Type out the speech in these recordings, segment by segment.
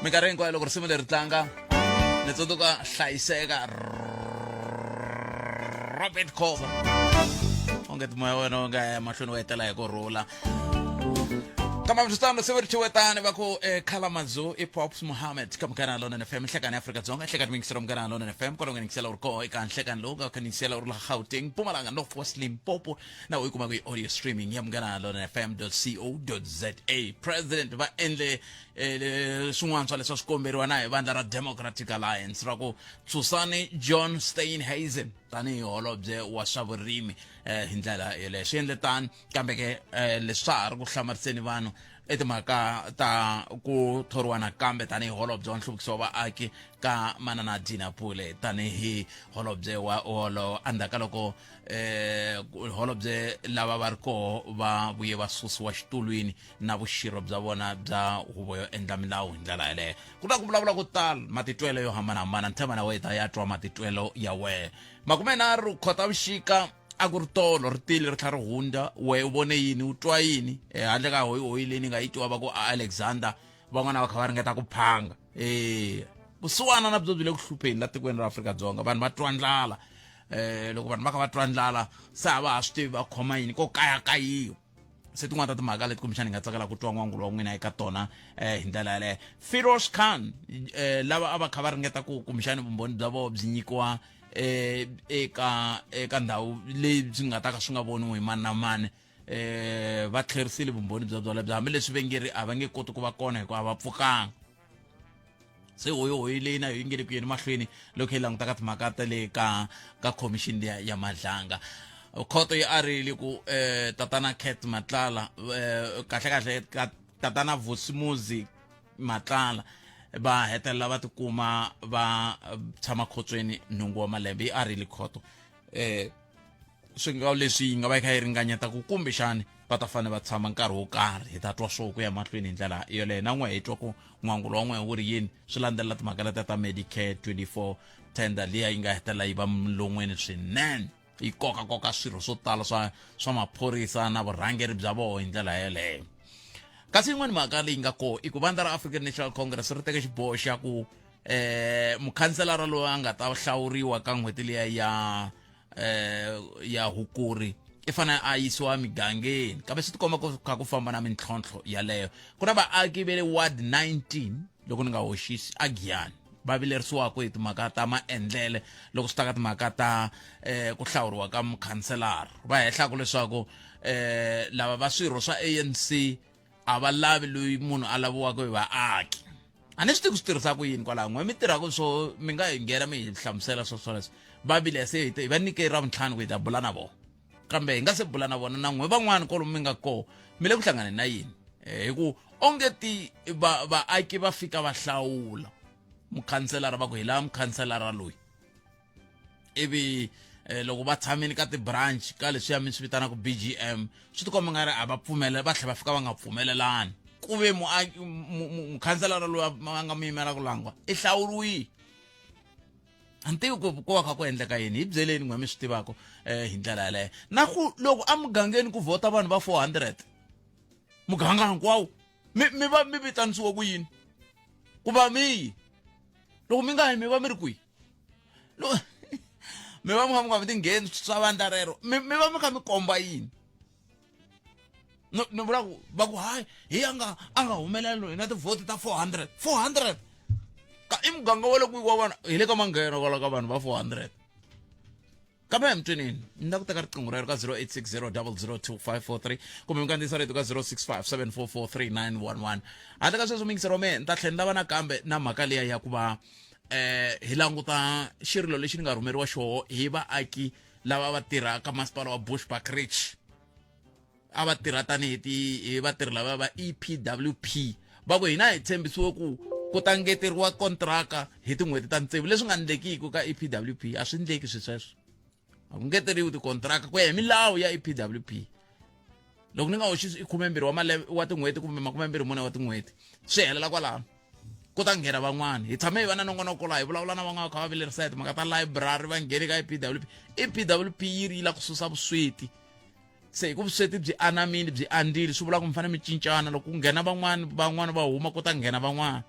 Minkarhi hinkwayo loko risimu leri tlanga ni tsundzuka hlayiseka Robert Khoza. Onge moya wa wena wu nga ya mahlweni wa etela hi ku rhula. Kambe swi se ri tani va ku Kalamazoo i Pops Mohammed ka Munghana Lonene FM nhlekani ya Afrika-Dzonga nhlekani miyingiselo Munghana Lonene FM kwala u nga yingisela u ri koho eka nhlekani lowu nga kha yingisela u ri la Gauteng Mpumalanga North West Limpopo na u yi kumaka hi audio streaming ya Munghana Lonene FM co za. President va endle swin'wana swa leswi a swi komberiwa na hi vandla ra Democratic Alliance ra ku tsusani John Steenhuisen tanihi holobye wa swa vurimi hi ndlela yoleyo swi endle tani. Kambe ke leswi swa ha ri ku hlamariseni vanhu i timhaka ta ku thoriwa nakambe tanihi holobye wa nhluvukiso wa vaaki ka manana Dina Pule tanihi holobye wa wolo endzhaku ka loko holobye lava va ri koho va vuye va susiwa xitulwini na vuxirho bya vona bya huvo yo endla milawu hi ndlela yeleyo. Ku na ku vulavula ko tala, matitwelo yo hambanahambana, ni tshemba na wehe ta ya twa matitwelo ya wehe. 30 Khotavuxika a ku ri tolo ri tile ri tlhela ri hundza, wehe u vone yini, u twa yini? Handle ka hoyihoyi leyi ni nga yi twa va ku a Alexander van'wana va kha va ringeta ku phanga. Vusiwana na byo byi le ku hlupheni la tikweni ra Afrika-Dzonga, vanhu va twa ndlala. Loko vanhu va kha va twa ndlala se a va ha swi tivi va khoma yini, ko kayakayiwa. Se tin'wana ta timhaka leti kumbexana hi nga tsakela ku twa n'wangulo wa n'wina eka tona hi ndlela yaleyo. Firoz Khan lava a va kha va ringeta ku kumbexana vumbhoni bya vona byi nyikiwa eka eka ndhawu leyi byi nga ta ka swi nga voniwi hi mani na mani, va tlherisile vumbhoni bya byona bya hambileswi va nge ri a va nge koti ku va kona hikuva a va pfukanga. Se hoyihoyi leyi na yo yi nge le ku yeni mahlweni loko hi languta ka timhaka ta le ka ka commission liya ya Madlanga. Khoto yi arile ku tatana Cat Matlala, kahle kahle ka tatana Vusimuzi Matlala va hetelela va tikuma va tshama khotsweni nhungu wa malembe. Yi arile khoto swi nga leswi yi nga va yi kha yi ringanyeta ku kumbexani va ta fanele va tshama nkarhi wo karhi. Hi ta twa swo ku ya mahlweni hi ndlela yoleyo. Na n'we hi twa ku n'wangulo wa n'we wu ri yini swi landzelela timhaka letiya ta Medicare 24 tender liya yi nga hetelela yi va milon'weni swinene, yi kokakoka swirho swo tala swa swa maphorisa na vurhangeri bya vona hi ndlela yeleyo. Kasi yin'wana mhaka leyi nga koho i ku vandla ra African National Congress ri teke xiboho xa ku mukhanselara loyi a nga ta hlawuriwa ka n'hweti liya ya ya Hukuri i fanele a yisiwa migangeni, kambe swi tikomba ku kha ku famba na mintlhontlho yaleyo. Ku na vaaki va le ward 19 loko ni nga hoxisi a Giyani va vilerisiwaka hi timhaka ta maendlele loko swi ta ka timhaka ta ku hlawuriwa ka mukhanselara. Va hehlaka leswaku lava va swirho swa ANC a va lavi loyi munhu a laviwaka hi vaaki. A ni swi tivi ku swi tirhisa ku yini kwalaho, n'we mi tirhaka swo mi nga hi nghena mi hi hlamusela swo swoleswo. Va vile se hi va nyike Ravuntlhanu ku hi ta bula na vona, kambe hi nga se bula na vona na n'we van'wani kwalomu mi nga koho mi le ku hlanganeni na yini? Hi ku onge ti vaaki va fika va hlawula mukhanselara va ku hi lava mukhanselara loyi, ivi loko va tshamile ka ti-branch ka leswiya mi swi vitanaka BGM swi tikomba nga ri a va pfumela, va tlhela va fika va nga pfumelelani ku ve mukhanselara loyi a nga mi yimela ku langwa i hlawuriwile. A ni tivi ku ku va kha ku endleka yini, hi byeleni n'we mi swi tivaka hi ndlela yaleyo. Na ku loko emugangeni ku vhota vanhu va 400 muganga hinkwawo mi va mi vitanisiwa ku yini ku va mi yi? Loko mi nga yi mi va mi ri kwihi? Mi va mi kha mi nga mi tingheni swa vandla rero, mi va mi kha mi komba yini? Ni vula ku va ku hayi hi a nga a nga humelela loyi na tivhoti ta 400 400 ka i muganga wa le kwihi wa vanhu hi le ka manghena kwala ka vanhu va 400. Kambe mi twinini ni la ku teka riqingho rero ka 0860 002 kumbe mi kandziyisa rito ka 065 744 3911. Handle ka sweswo miyingisero wa mehe ni ta tlhela ni lava nakambe na mhaka liya ya ku va hi languta xirilo lexi ni nga rhumeriwa xoho hi vaaki lava va tirhaka masipala wa Bushbuckridge. A va tirha tanihi ti hi vatirhi lava va EPWP, va ku hina hi tshembisiwe ku ku ta ngeteriwa kontraka hi tin'hweti ta tsevu, leswi nga endlekiki ka EPWP. A swi endleki swi sweswo, a ku ngeteriwi tikontraka ku ya hi milawu ya EPWP. Loko ni nga hoxisi i 12 wa malembe wa tin'hweti kumbe 24 wa tin'hweti, swi helela kwalano, ku ta nghena van'wana. Hi tshame hi va na nongonoko laha hi vulavula na van'wana va kha va vilerisa hi timhaka ta library va ngheni ka EPWP. EPWP yi ri yi lava ku susa vusweti, se hi ku vusweti byi anamile byi andzile, swi vula ku mi fanele mi cincana, loko ku nghena van'wana van'wana va huma ku ta nghena van'wana.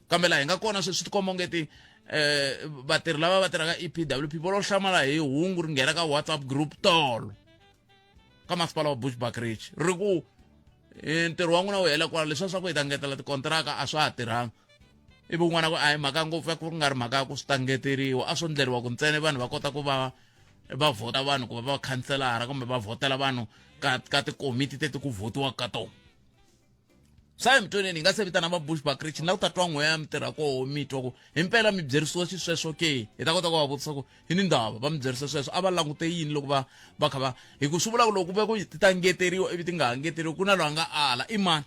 Kambe laha hi nga kona sweswi swi tikomba ongeti um vatirhi lava va tirhaka EPWP vo lo hlamala hi hungu ri nghena ka WhatsApp group tolo ka masipala wa Bushbuckridge ri ku eh, ntirho wa n'wina wu hela kwala leswiya swa ku hi ta ngetela tikontiraka a swa ha tirhanga. Ivi un'wana ku a hi mhaka ngopfu ya ku nga ri mhaka ya ku swi ta ngeteriwa, a swo ndleriwa ku ntsena vanhu va kota ku va va vhota vanhu ku va va khanselara kumbe va vhotela vanhu ka ka tikomiti teti ku vhotiwaka ka tona. Swa emutweneni hi nga se vitana va Bushbuckridge ni lava ku ta twa n'we ya mi tirha koho mi twa ku himpela mi byerisiwa xisweswo ke. Hi ta kota ku va vutisa ku hi ni ndava va mi byerisa sweswo, a va langute yini loko va va kha va hi ku swi vula ku loko ku ve ku ti ta ngeteriwa ivi ti nga ha ngeteriwi ku na loyi a nga ala i mani.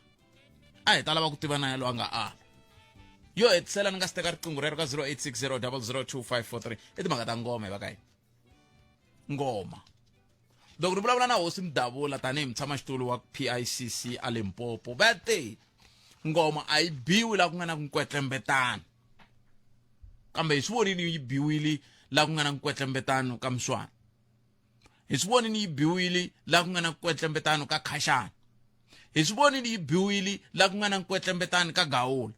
A hi ta lava ku tiva na ya loyi a nga ala. Yo hetisela ni nga si teka riqingho rero ka 0860 002543 i timhaka ta ngoma hi va ka hina. Ngoma. Loko ni vulavula na hosi Mdavula tanihi mutshamaxitulu wa PICC a Limpopo va te ngoma a yi biwi laha ku nga na ku nkwetlembetana, kambe hi swi vonile yi biwile laha ku nga na nkwetlembetano ka Mswana, hi swi vonile yi biwile laha ku nga na nkwetlembetano ka Khashana, hi swi vonile yi biwile laha ku nga na nkwetlembetano ka Gawula,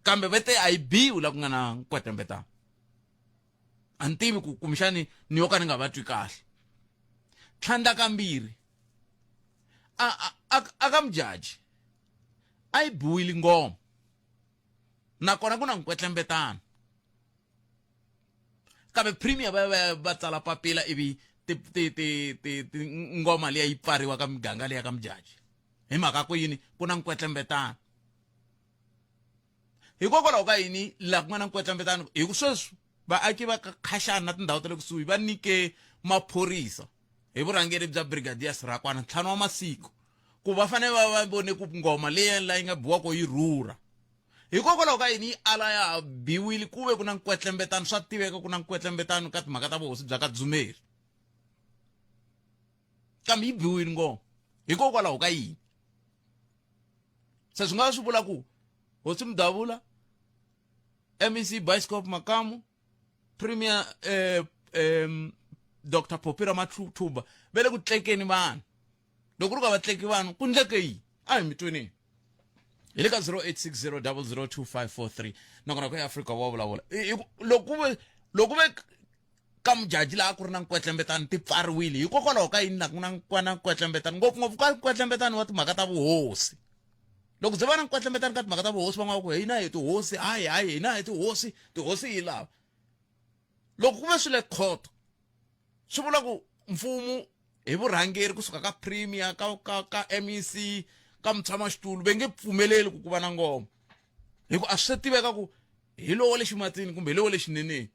kambe va te a yi biwi laha ku nga na nkwetlembetano. A ni tivi ku kumbexani ni yo ka ni nga va twi kahle. Tlhandlakambirhi, a a a ka mujaji a yi biwile ngoma nakona ku na nkwetlembetano, kambe premier va ya va ya va tsala papila ivi ti ti ti ti ti ngoma liya yi pfariwa ka miganga liya ka mujaji hi mhaka ku yini ku na nkwetlembetano. Hikokwalaho ka yini laha ku nga na nkwetlembetano? Hi ku sweswi vaaki va ka Khashana na tindhawu ta le kusuhi va nyike maphorisa hi vurhangeri bya Brigadier Sirakwana ntlhanu wa masiku ku va fanele va va vone ku ngoma leyi la yi nga biwa ko yi rhurha. Hikokwalaho ka yini yi ala ya ha biwile ku ve ku na nkwetlembetano? Swa tiveka ku na nkwetlembetano ka timhaka ta vuhosi bya ka Dzumeri, kambe yi biwile ngoma hikokwalaho ka yini? Se swi nga swi vula ku hosi Mudavula, MEC Bioscope Makamu, Premier Dr Phophi Ramathuba va le ku tlekeni vanhu. Loko ku ri ku a va tleki vanhu ku ndleke yini? A hi mi tweneni. Hi le ka 0860002543 nakona ku eAfrika wa vulavula. Loko ku ve loko ve ka mujaji laha ku ri na nkwetlembetano ti pfariwile hikokwalaho ka yini la ku na na nkwetlembetano, ngopfungopfu ka nkwetlembetano wa timhaka ta vuhosi. Loko byi va na nkwetlembetano ka timhaka ta vuhosi van'wana va ku hina hi tihosi, hayi hayi hina hi tihosi, tihosi hi lava. Loko ku ve swi le khoto swi vula ku mfumo hi vurhangeri kusuka ka premier ka ka ka MEC ka mutshamaxitulu va nge pfumeleli ku ku va na ngoma, hi ku a swi se tiveka ku hi lowo le ximatsini kumbe hi lowo le xineneni.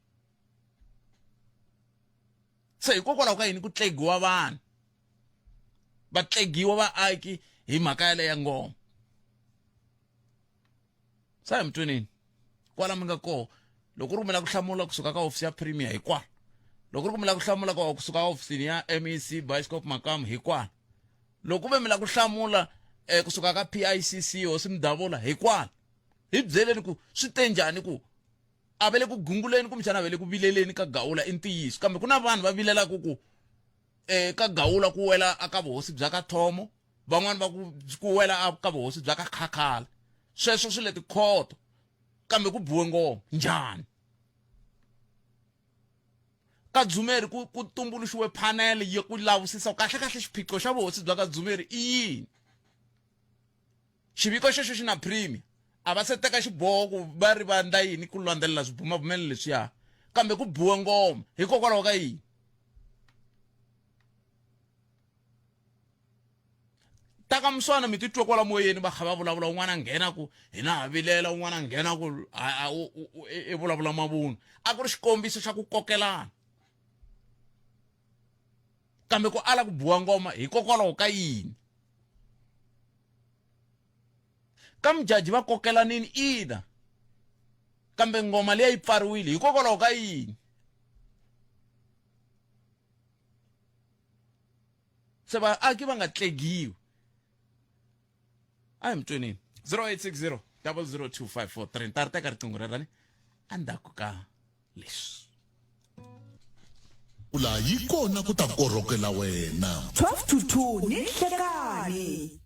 Se hikokwalaho ka yini ku tlegiwa vanhu, va tlegiwa vaaki hi mhaka yaleyo ya ngoma? Sa hi mutweneni kwala mi nga koho. Loko ri kumela ku hlamula kusuka ka hofisi ya premier hi kwala, loko ri kumela ku hlamula ka kusuka ka hofisini ya MEC Bioscope Makamu hi kwala, loko ku ve mi la ku hlamula kusuka ka PICC hosi Mudavula hi kwala, hi byeleni ku swi te njhani ku a va le ku gunguleni kumbexana a va le ku vileleni ka Gawula i ntiyiso, kambe ku na vanhu va vilelaka ku ka Gawula ku wela aka vuhosi bya ka Thomo, van'wani va ku ku wela ka vuhosi bya ka Khakhala. Sweswo swi le tikhoto, kambe ku biwe ngoma njhani? Ka Dzumeri ku ku tumbuluxiwe panel ya ku lavisisa kahle kahle xiphiqo xa vuhosi bya ka Dzumeri i yini. Xiviko xexo xi na premier a va se teka xiboho ku va ri va ndla yini ku landzelela swibumabumelo leswiya, kambe ku biwe ngoma hikokwalaho ka yini? Ta ka Muswana mi titwe kwala moyeni va kha va vulavula, un'wana a nghena ku hina ha vilela, un'wana a nghena ku i vulavula mavunwa. A ku ri xikombiso xa ku kokelana, kambe ku ala ku biwa ngoma hikokwalaho ka yini? Ka mujaji va kokelanini ina, kambe ngoma liya yi pfariwile hikokwalaho ka yini? Se vaaki va nga tlegiwi. A hi mutwenini 0860 002543 ni ta ri teka riqingho rerani endzhaku ka leswi. La yi kona ku ta korhokela wena. 12 to 2 ni nhlekani.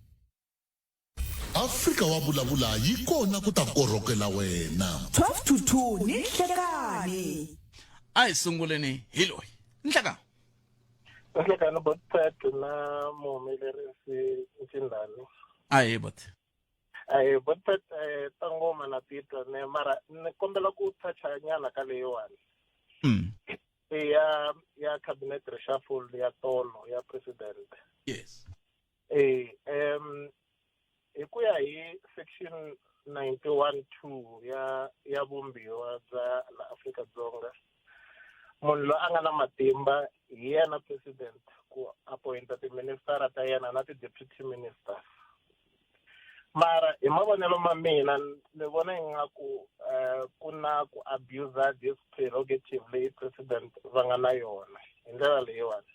Afrika wa vulavula yi kona ku ta korhokela wena. 12 to 2 ni nhlekani. A hi sunguleni hi loyi. Nhlekani. Nhlekani Botpet na muhumelerisi Ncindani. Ahee bot. Ahee Botpet eh, ta ngoma na titwa ne mara ni kombela ku toucha nyana ka leyiwani. Ya ya cabinet reshuffle ya tolo ya president. Yes. Eh hi ku ya hi section 91.2 ya ya vumbiwa bya la Afrika-Dzonga munhu loyi a nga na matimba hi yena president ku appointa tiministara ta yena na ti-deputy ministers. Mara hi mavonelo ma mina ni vona ingaku ku na ku abuser this prerogative leyi president va nga na yona hi ndlela leyiwani.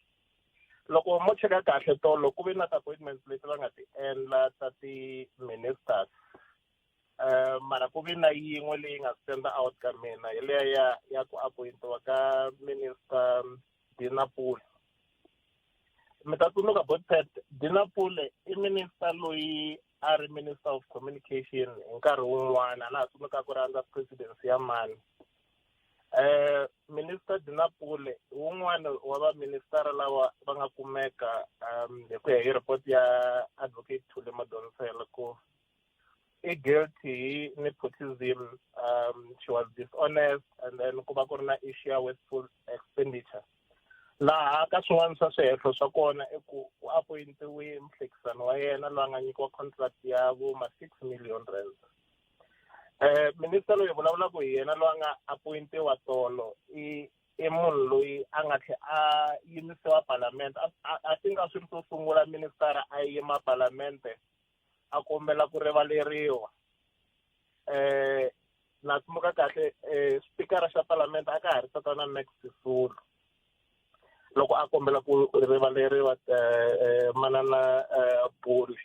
Loko mo cheka kahle tolo ku ve na ti-appointments leti va nga ti endla ta ti-ministers, mara ku ve na yin'we leyi nga stand out ka mina hi leya ya ya ku appointiwa ka minister Dina Pule. Mi ta tsundzuka Botpet, Dina Pule i minister loyi a ri minister of communication hi nkarhi wun'wana, a na ha tsundzuka ku ri under presidency ya mani. Minister Dina Pule wun'wana wa va minister lava va nga kumeka hi ku ya hi report ya advocate Thuli Madonsela ku i guilty hi nepotism, she was dishonest, and then ku va ku ri na issue ya wasteful expenditure. Laha ka swin'wana swa swihehlo swa kona i ku u appointiwe muhlekisani wa yena loyi a nga nyikiwa contract ya vo ma 6 million rand. Minister loyi hi vulavulaka hi yena loyi a nga appointiwa tolo i munhu loyi a nga tlhe a yimisiwa palamende. I think a swi ri swo sungula minister a yima palamende a kombela ku rivaleriwa. Na tsundzuka kahle speaker xa palamende a ka ha ri tatana Max Sisulu loko a kombela ku rivaleriwa manana Pule.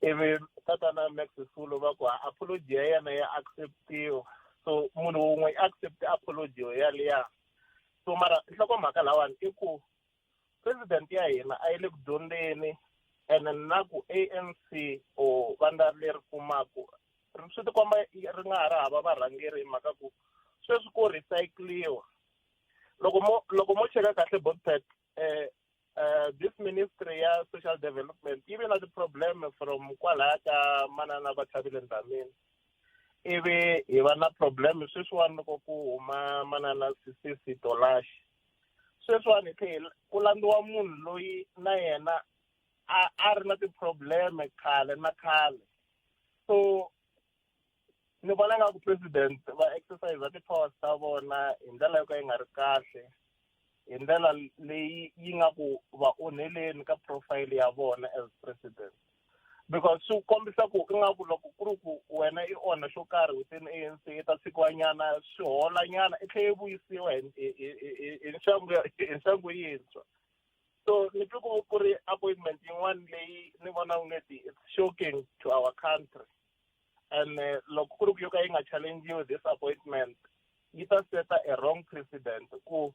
Ivi tatana Max Sisulu va ku apology ya yena ya acceptiwa. So munhu wun'we i accept apology yaliya. So mara nhlokomhaka lawani i ku president ya hina a yi le ku dyondzeni, and na ku ANC or vandla leri fumaka swi tikomba ri nga ha ri hava varhangeri hi mhaka ku sweswi ku recycliwa. Loko mo cheka kahle Botpet, this ministry ya social development yi ve na ti-problem from kwalaya ka manana va Thabile Dlamini, ivi hi va na problem sweswiwani loko ku huma manana Sisisi Tolashe. Sweswiwani hi tlhe ku landziwa munhu loyi na yena a ri na ti-problem khale na khale. So ni vona nga ku president va exercise ti-powers ta vona hi ndlela yo ka yi nga ri kahle, hi ndlela leyi yi nga ku va onheleni ka profile ya vona as president. Because swi kombisa ku ingaku loko ku ri ku wena i onha xo karhi within ANC i ta tshikiwa nyana swi hola nyana i tlhela yi vuyisiwa hi nxangu yintshwa. So ni twi ku ri appointment yin'wana leyi ni vona ungeti it's shocking to our country. And loko ku ri ku yo ka yi nga challengiwi this appointment yi ta seta a wrong precedent ku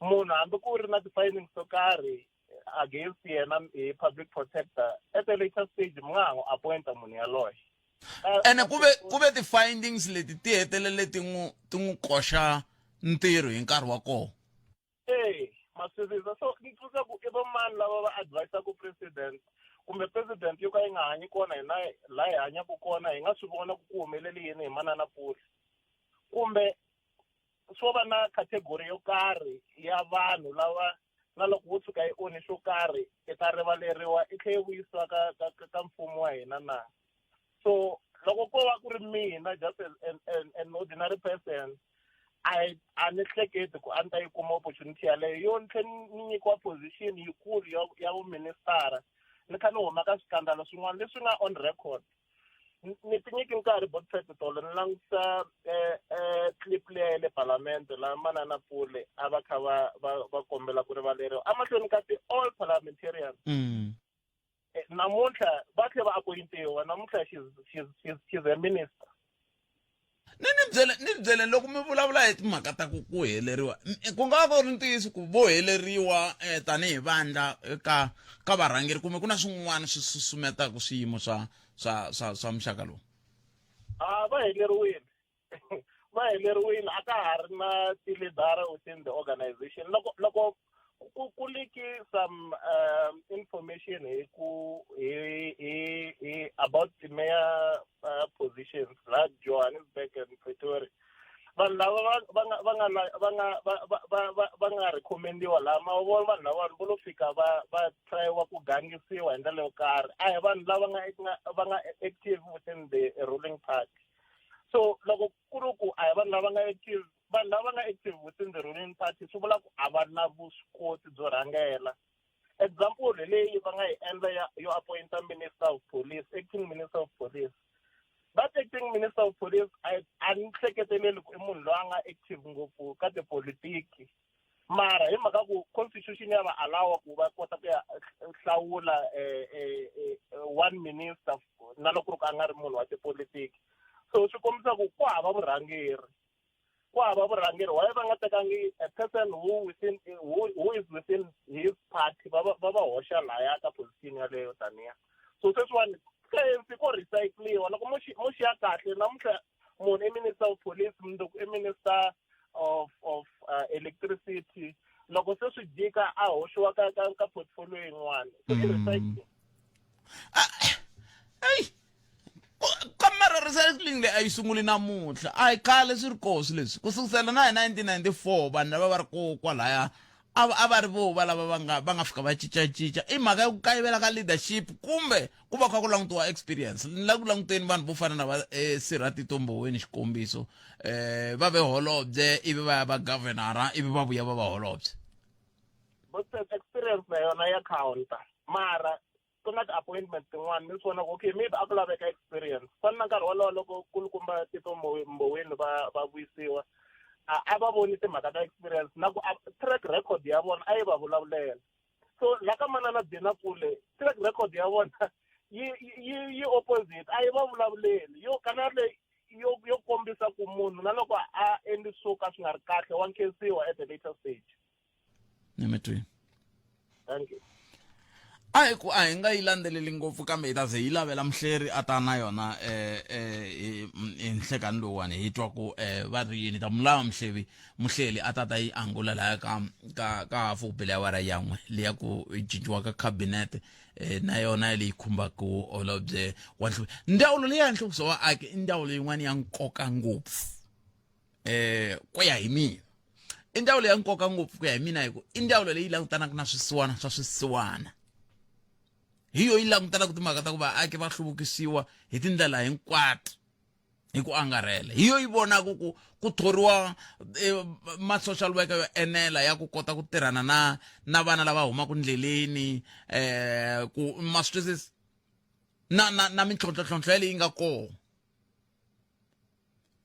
munhu hambi ku ri na ti-findings to karhi against yena hi public protector at a later stage mi nga ha n'wi appointa munhu yaloye. Ene ku ve ti-findings leti ti hetelele ti n'wi koxa ntirho hi nkarhi wa kona. Eh, maswivisa. So ni tsundzuka ku i vo mani lava va advisaka president kumbe president yo ka yi nga hanyi kona hina laha hi hanyaka kona hi nga swi vona ku ku humelele yini hi manana Pule, kumbe swo va na category yo karhi ya vanhu lava na loko vo tshuka yi onhe xo karhi i ta rivaleriwa i tlhela yi vuyisiwa ka mfumo wa hina na. So loko ko va ku ri mina just an ordinary person, a ni hleketi ku a ni ta yi kuma opportunity yaleyo yo ni tlhe ni nyikiwa position yikulu ya vuministara ni kha ni huma ka swikandala swin'wana leswi nga on record. Ni ti nyiki nkarhi Botpet tolo ni langutisa clip leya ya le Parliament laha manana Pule a va kha va kombela ku rivaleriwa emahlweni ka ti all parliamentarians. Namuntlha va tlhe va appointiwa, namuntlha she's a minister. Ni byele loko mi vulavula hi timhaka ta ku heleriwa, ku nga va ku ri ntiyiso ku vo heleriwa tanihi vandla ka varhangeri kumbe ku na swin'wana swi susumetaka swiyimo swa swa swa swa muxaka lowu a va heleriwile va heleriwile a ka ha ri na ti-leader within the organization loko loko ku ku leak-i some information hi ku hi hi hi about the mayor positions la Johannesburg and Pretoria vanhu lava va va nga va nga va nga va va va va va nga recommend-iwa lama vo vanhu lavawani vo lo fika va va try-iwa ku gangisiwa hi ndlela yo karhi a hi vanhu lava nga va nga active within the ruling party so loko ku ri ku a hi vanhu lava nga active vanhu lava nga active within the ruling party swi vula ku a va na vuswikoti byo rhangela example hi leyi va nga yi endla ya yo appointa minister of police acting minister of police that acting minister of police a a ni hleketeleli ku i munhu loyi a nga active ngopfu ka tipolitiki mara hi mhaka ku constitution ya va allow ku va kota ku ya hlawula one minister na loko ku ri ku a nga ri munhu wa tipolitiki so swi kombisa ku ku hava vurhangeri ku hava vurhangeri why va nga tekangi a person who within who is within his party va va va va hoxa laya ka position yaleyo taniya so sweswiwani ka ANC ko recycliwa loko mo xi mo xiya kahle namuntlha munhu i minister of police mundzuku i minister of of electricity loko se swi jika a hoxiwa ka ka ka portfolio yin'wana so i recycling eyi kamara recycling leyi a yi sunguli namuntlha a hi khale swi ri koho swilo leswi ku sukusela na hi 1994 vanhu lava va ri koho kwalaya a va a va ri vo va lava va nga va nga fika va cincacinca i mhaka ya ku kayivela ka leadership kumbe ku va kha ku langutiwa experience ni la ku languteni vanhu vo fana na va Sirha Tito Mboweni xikombiso va ve holobye ivi va ya va governor ivi va vuya va va holobye experience na yona ya counter mara ku na ti-appointment tin'wana mi swi vona ku okay maybe a ku laveka experience fana na nkarhi wolowo loko kulukumba Tito Mboweni va va vuyisiwa a a va voni timhaka ta experience na ku track record ya vona a yi va vulavulela so la ka manana Dina Pule track record ya vona yi yi yi opposite a yi va vulavuleli yo kana le yo yo kombisa ku munhu na loko a endli swo ka swi nga ri kahle wa nkhensiwa at the later stage ni mi twini thank you a hi ku a hi nga yi landzeleli ngopfu kambe hi ta ze yi lavela muhleri a ta na yona eh eh hi nhlekani lowuwani hi twa ku eh va ri yini ta mulava muhlevi muhleli a ta ta yi angula laya ka ka ka hafu ku bele awara yan'we leya ku cinciwa ka cabinet eh na yona leyi khumbaka holobye wa nhluvukiso ndzawulo leyi ya nhluvukiso wa vaaki i ndzawulo yin'wana ya nkoka ngopfu eh ku ya hi mina i ndzawulo ya nkoka ngopfu ku ya hi mina hi ku i ndzawulo leyi langutanaka na swisiwana swa swisiwana hi yo yi langutanaka timhaka ta ku vaaki va hluvukisiwa hi tindlela hinkwato hi ku angarhela hi yo yi vonaka ku ku thoriwa eh, ma-social worker yo enela ya ku kota ku tirhana na na vana lava humaka ndleleni eh ku ma swi twisisa na na na mintlhontlhontlhontlho yaleyi nga kona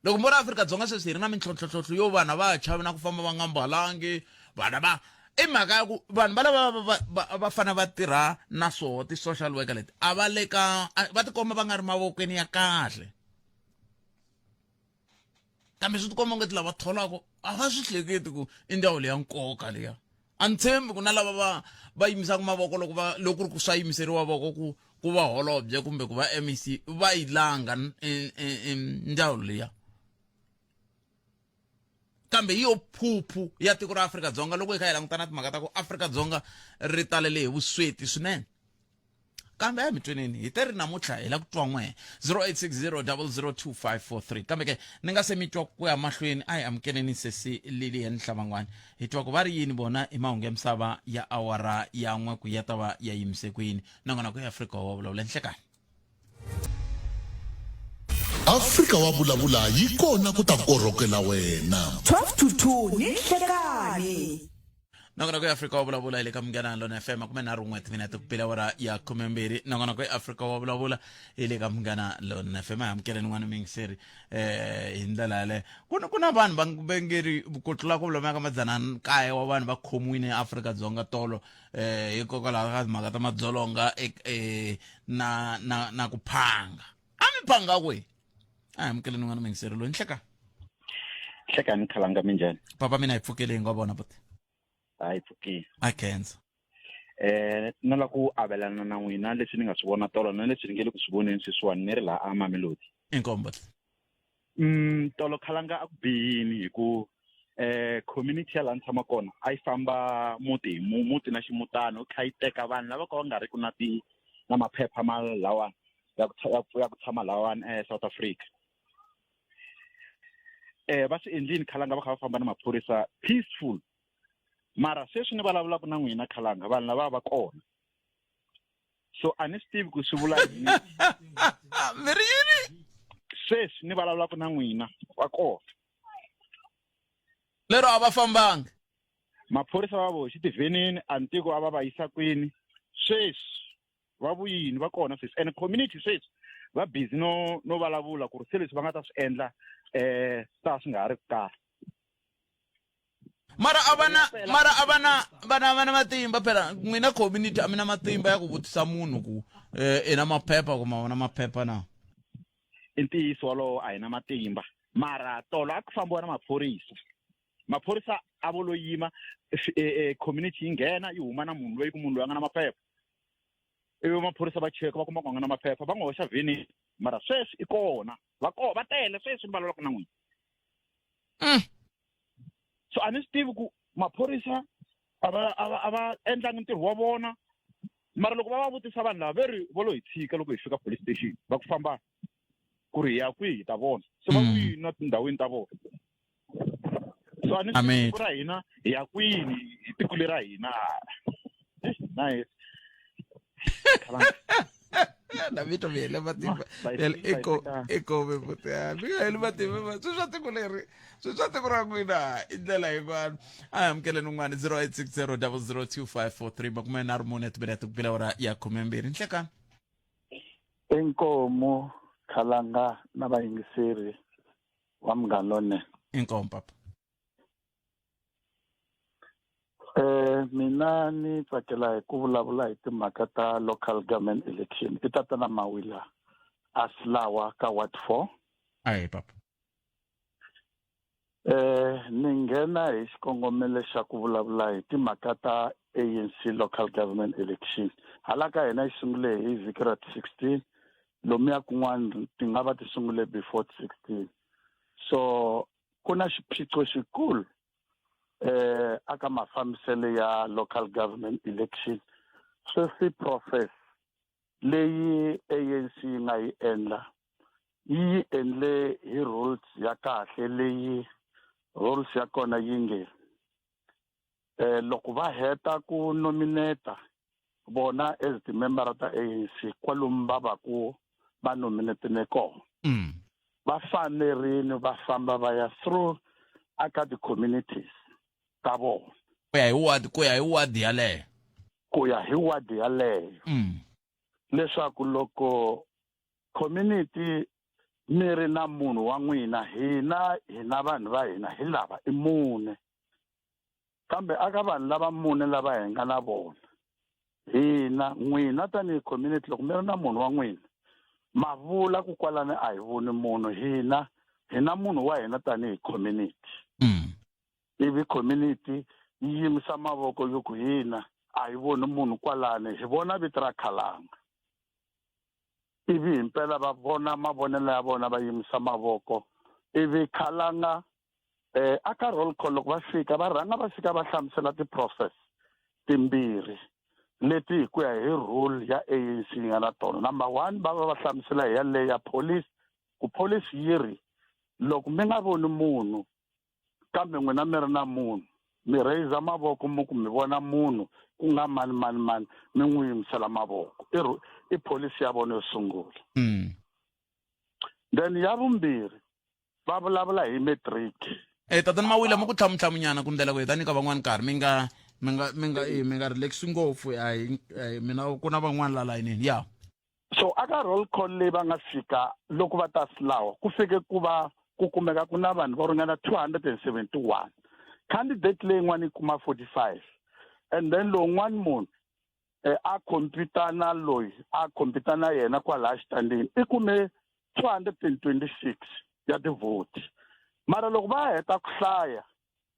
loko mo ri Afrika-Dzonga sweswi hi ri na mintlhontlhontlhontlho yo vanhu a va ha chavi na ku famba va nga mbalangi vanhu va i mhaka ya ku vanhu va lava va va va fanele va tirha na swoho ti-social worker leti a va le ka va tikomba va nga ri mavokweni ya kahle kambe swi tikomba ngeti lava tholaka a va swi hleketi ku i ndzawulo ya nkoka liya a ni tshembi ku na lava va va yimisaka mavoko loko va loko ku ri ku swa yimiseriwa voko ku ku va holobye kumbe ku va MEC va yi langa ndzawulo liya kambe hi yo phuphu ya tiko ra Afrika-Dzonga loko hi kha hi langutana timhaka ta ku Afrika-Dzonga ri talele hi vusweti swinene kambe a mi tweneni hi te ri namuntlha hi la ku twa n'we 0860002543 kambe ke ni nga se mi twa ku ya mahlweni a hi amukeleni sesi Lilian Hlavangwani hi twa ku va ri yini vona hi mahungu ya misava ya awara ya n'we ku ya ta va ya yimise kwini nakona ku ya Afrika wa vulavula nhlekani Afrika wa vulavula yi kona ku ta korhokela wena 12 to 2 ni nhlekani nongonoko ya Afrika wa vulavula hi le ka Munghana Lona FM 31 timinete ku bela awara ya 12 nongonoko ya Afrika wa vulavula hi le ka Munghana Lona FM a amukeleni n'wana muyingiseri eh hi ndlela yaleyo ku na ku na vanhu va va nge ri ku tlula ku vulavula ka madzana nkaye wa vanhu va khomiwile eAfrika-Dzonga tolo eh hikokwalaho ka timhaka ta madzolonga eh na na na ku phanga a mi phanga kwihi a hi amukeleni n'wana muyingiseri loyi nhleka Hlekani khalanga minjhani papa mina hi pfukele hi nga vona buti hayi pfukile a khensa Na la ku avelana na n'wina leswi ni nga swi vona tolo na leswi ni nge le ku swi voneni sweswiwani ni ri laha a Mamelodi. Inkomu buti. Tolo khalanga a ku bihini hi ku community ya laha ni tshama kona a yi famba muti hi muti na ximutana u kha yi teka vanhu lava ka va nga ri ku na ti na maphepha ma lawani ya ku ya ku tshama lawani South Africa. Va swi endlini khalanga va kha va famba na maphorisa peaceful. Mara sweswi ni vulavulaka na n'wina khalanga vanhu lava va kona. So a ni swi tivi ku swi vula yini. Mi ri yini? Sweswi ni vulavulaka na n'wina va kona. Lero a va fambanga. Maphorisa va voxe tivhenini a ni tivi ku a va va yisa kwini. Sweswi va vuyini va kona sweswi and community sweswi va busy no vulavula ku ri se leswi va nga ta swi endla swi ta swi nga ha ri kahle. Mara a va na mara a va na vana va na matimba phela n'wina community a mi na matimba ya ku vutisa munhu ku i na maphepha kumbe a wu na maphepha na. I ntiyiso wolowo a hi na matimba mara tolo a ku fambiwa na maphorisa. Maphorisa a vo lo yima community yi nghena yi huma na munhu loyi ku munhu loyi a nga na maphepha. Ivi maphorisa va cheka va kuma ku a nga na maphepha va n'wi hoxa vhenini mara sweswi i kona va kona va tele sweswi ni vulavulaka na n'wina. So a ni swi tivi ku maphorisa a va a va a va endlangi ntirho wa vona mara loko va va vutisa vanhu lava ve ri vo lo hi tshika loko hi fika police station va ku famba ku ri hi ya kwihi hi ta vona se va vuyini na tindhawini ta vona. So a ni swi tivi tiko ra hina hi ya kwini hi tiko leri ra hina. Nice. Na vito mi hele matimba eko mi ya mi nga heli matimba swi swa tiko leri swi swa tiko ra n'wina i ndlela yin'wana. A hi amukeleni un'wana 0860 002543 44 timinete ku bila awara ya 12 nhlekani. Inkomu khalanga na vayingiseri wa Munghana Lonene. Inkomu papa. Mina ni tsakela hi ku vulavula hi timhaka ta local government election. I tatana Mawila a Silawa ka Ward 4. Ayi papa. Ni nghena hi xikongomelo xa ku vulavula hi timhaka ta ANC local government election. Hala ka hina yi sungule hi vhiki ra 16, lomuya kun'wana ti nga va ti sungule before 16. So ku na xiphiqo xikulu aka mafambiselo ya local government election. Sweswi process leyi ANC yi nga yi endla yi endle hi rules ya kahle leyi rules ya kona yi nge loko va heta ku nominate vona as ti-member ta ANC kwalomu va va ku va nominatene kona. Va fanerile va famba va ya through aka ti-communities ta vona. Ku ya hi ward, ku ya hi ward yaleyo. Ku ya hi ward yaleyo. Leswaku loko community mi ri na munhu wa n'wina, hina hina vanhu va hina hi lava i mune. Kambe aka vanhu lava mune lava hi nga na vona, hina n'wina tanihi community loko mi ri na munhu wa n'wina ma vula ku kwalani a hi voni munhu, hina hina munhu wa hina tanihi community. Ivi community yi yimisa mavoko yo ku hina a hi voni munhu kwalani, hi vona vito ra Khalanga. Ivi himpela va vona mavonelo ya vona va yimisa mavoko. Ivi Khalanga aka roll call loko va fika va rhanga va fika va hlamusela ti-process timbirhi leti hi ku ya hi rule ya ANC yi nga na tona. Number 1 va va va hlamusela hi yaleyo ya police, ku police yi ri loko mi nga voni munhu kambe n'wina mi ri na munhu, mi raise mavoko mi ku mi vona munhu ku nga mani mani mani, mi n'wi yimisela mavoko. I policy ya vona yo sungula. Then ya vumbirhi va vulavula hi matric. Tatana Mawila, mi ku tlhamutlhamunyana ku ndlela ku hi ta nyika van'wani nkarhi, mi nga mi nga mi nga mi nga relax ngopfu, a hi mina ku na van'wani la layinini. Ya. So aka roll call leyi va nga fika loko va ta Silawa, ku fike ku va ku kumeka ku na vanhu vo ringana 271. Candidate leyin'wana yi kuma 45. And then lowun'wani munhu a compete na loyi a compete na yena kwalaya xitandini i kume 226 ya tivhoti. Mara loko va heta ku hlaya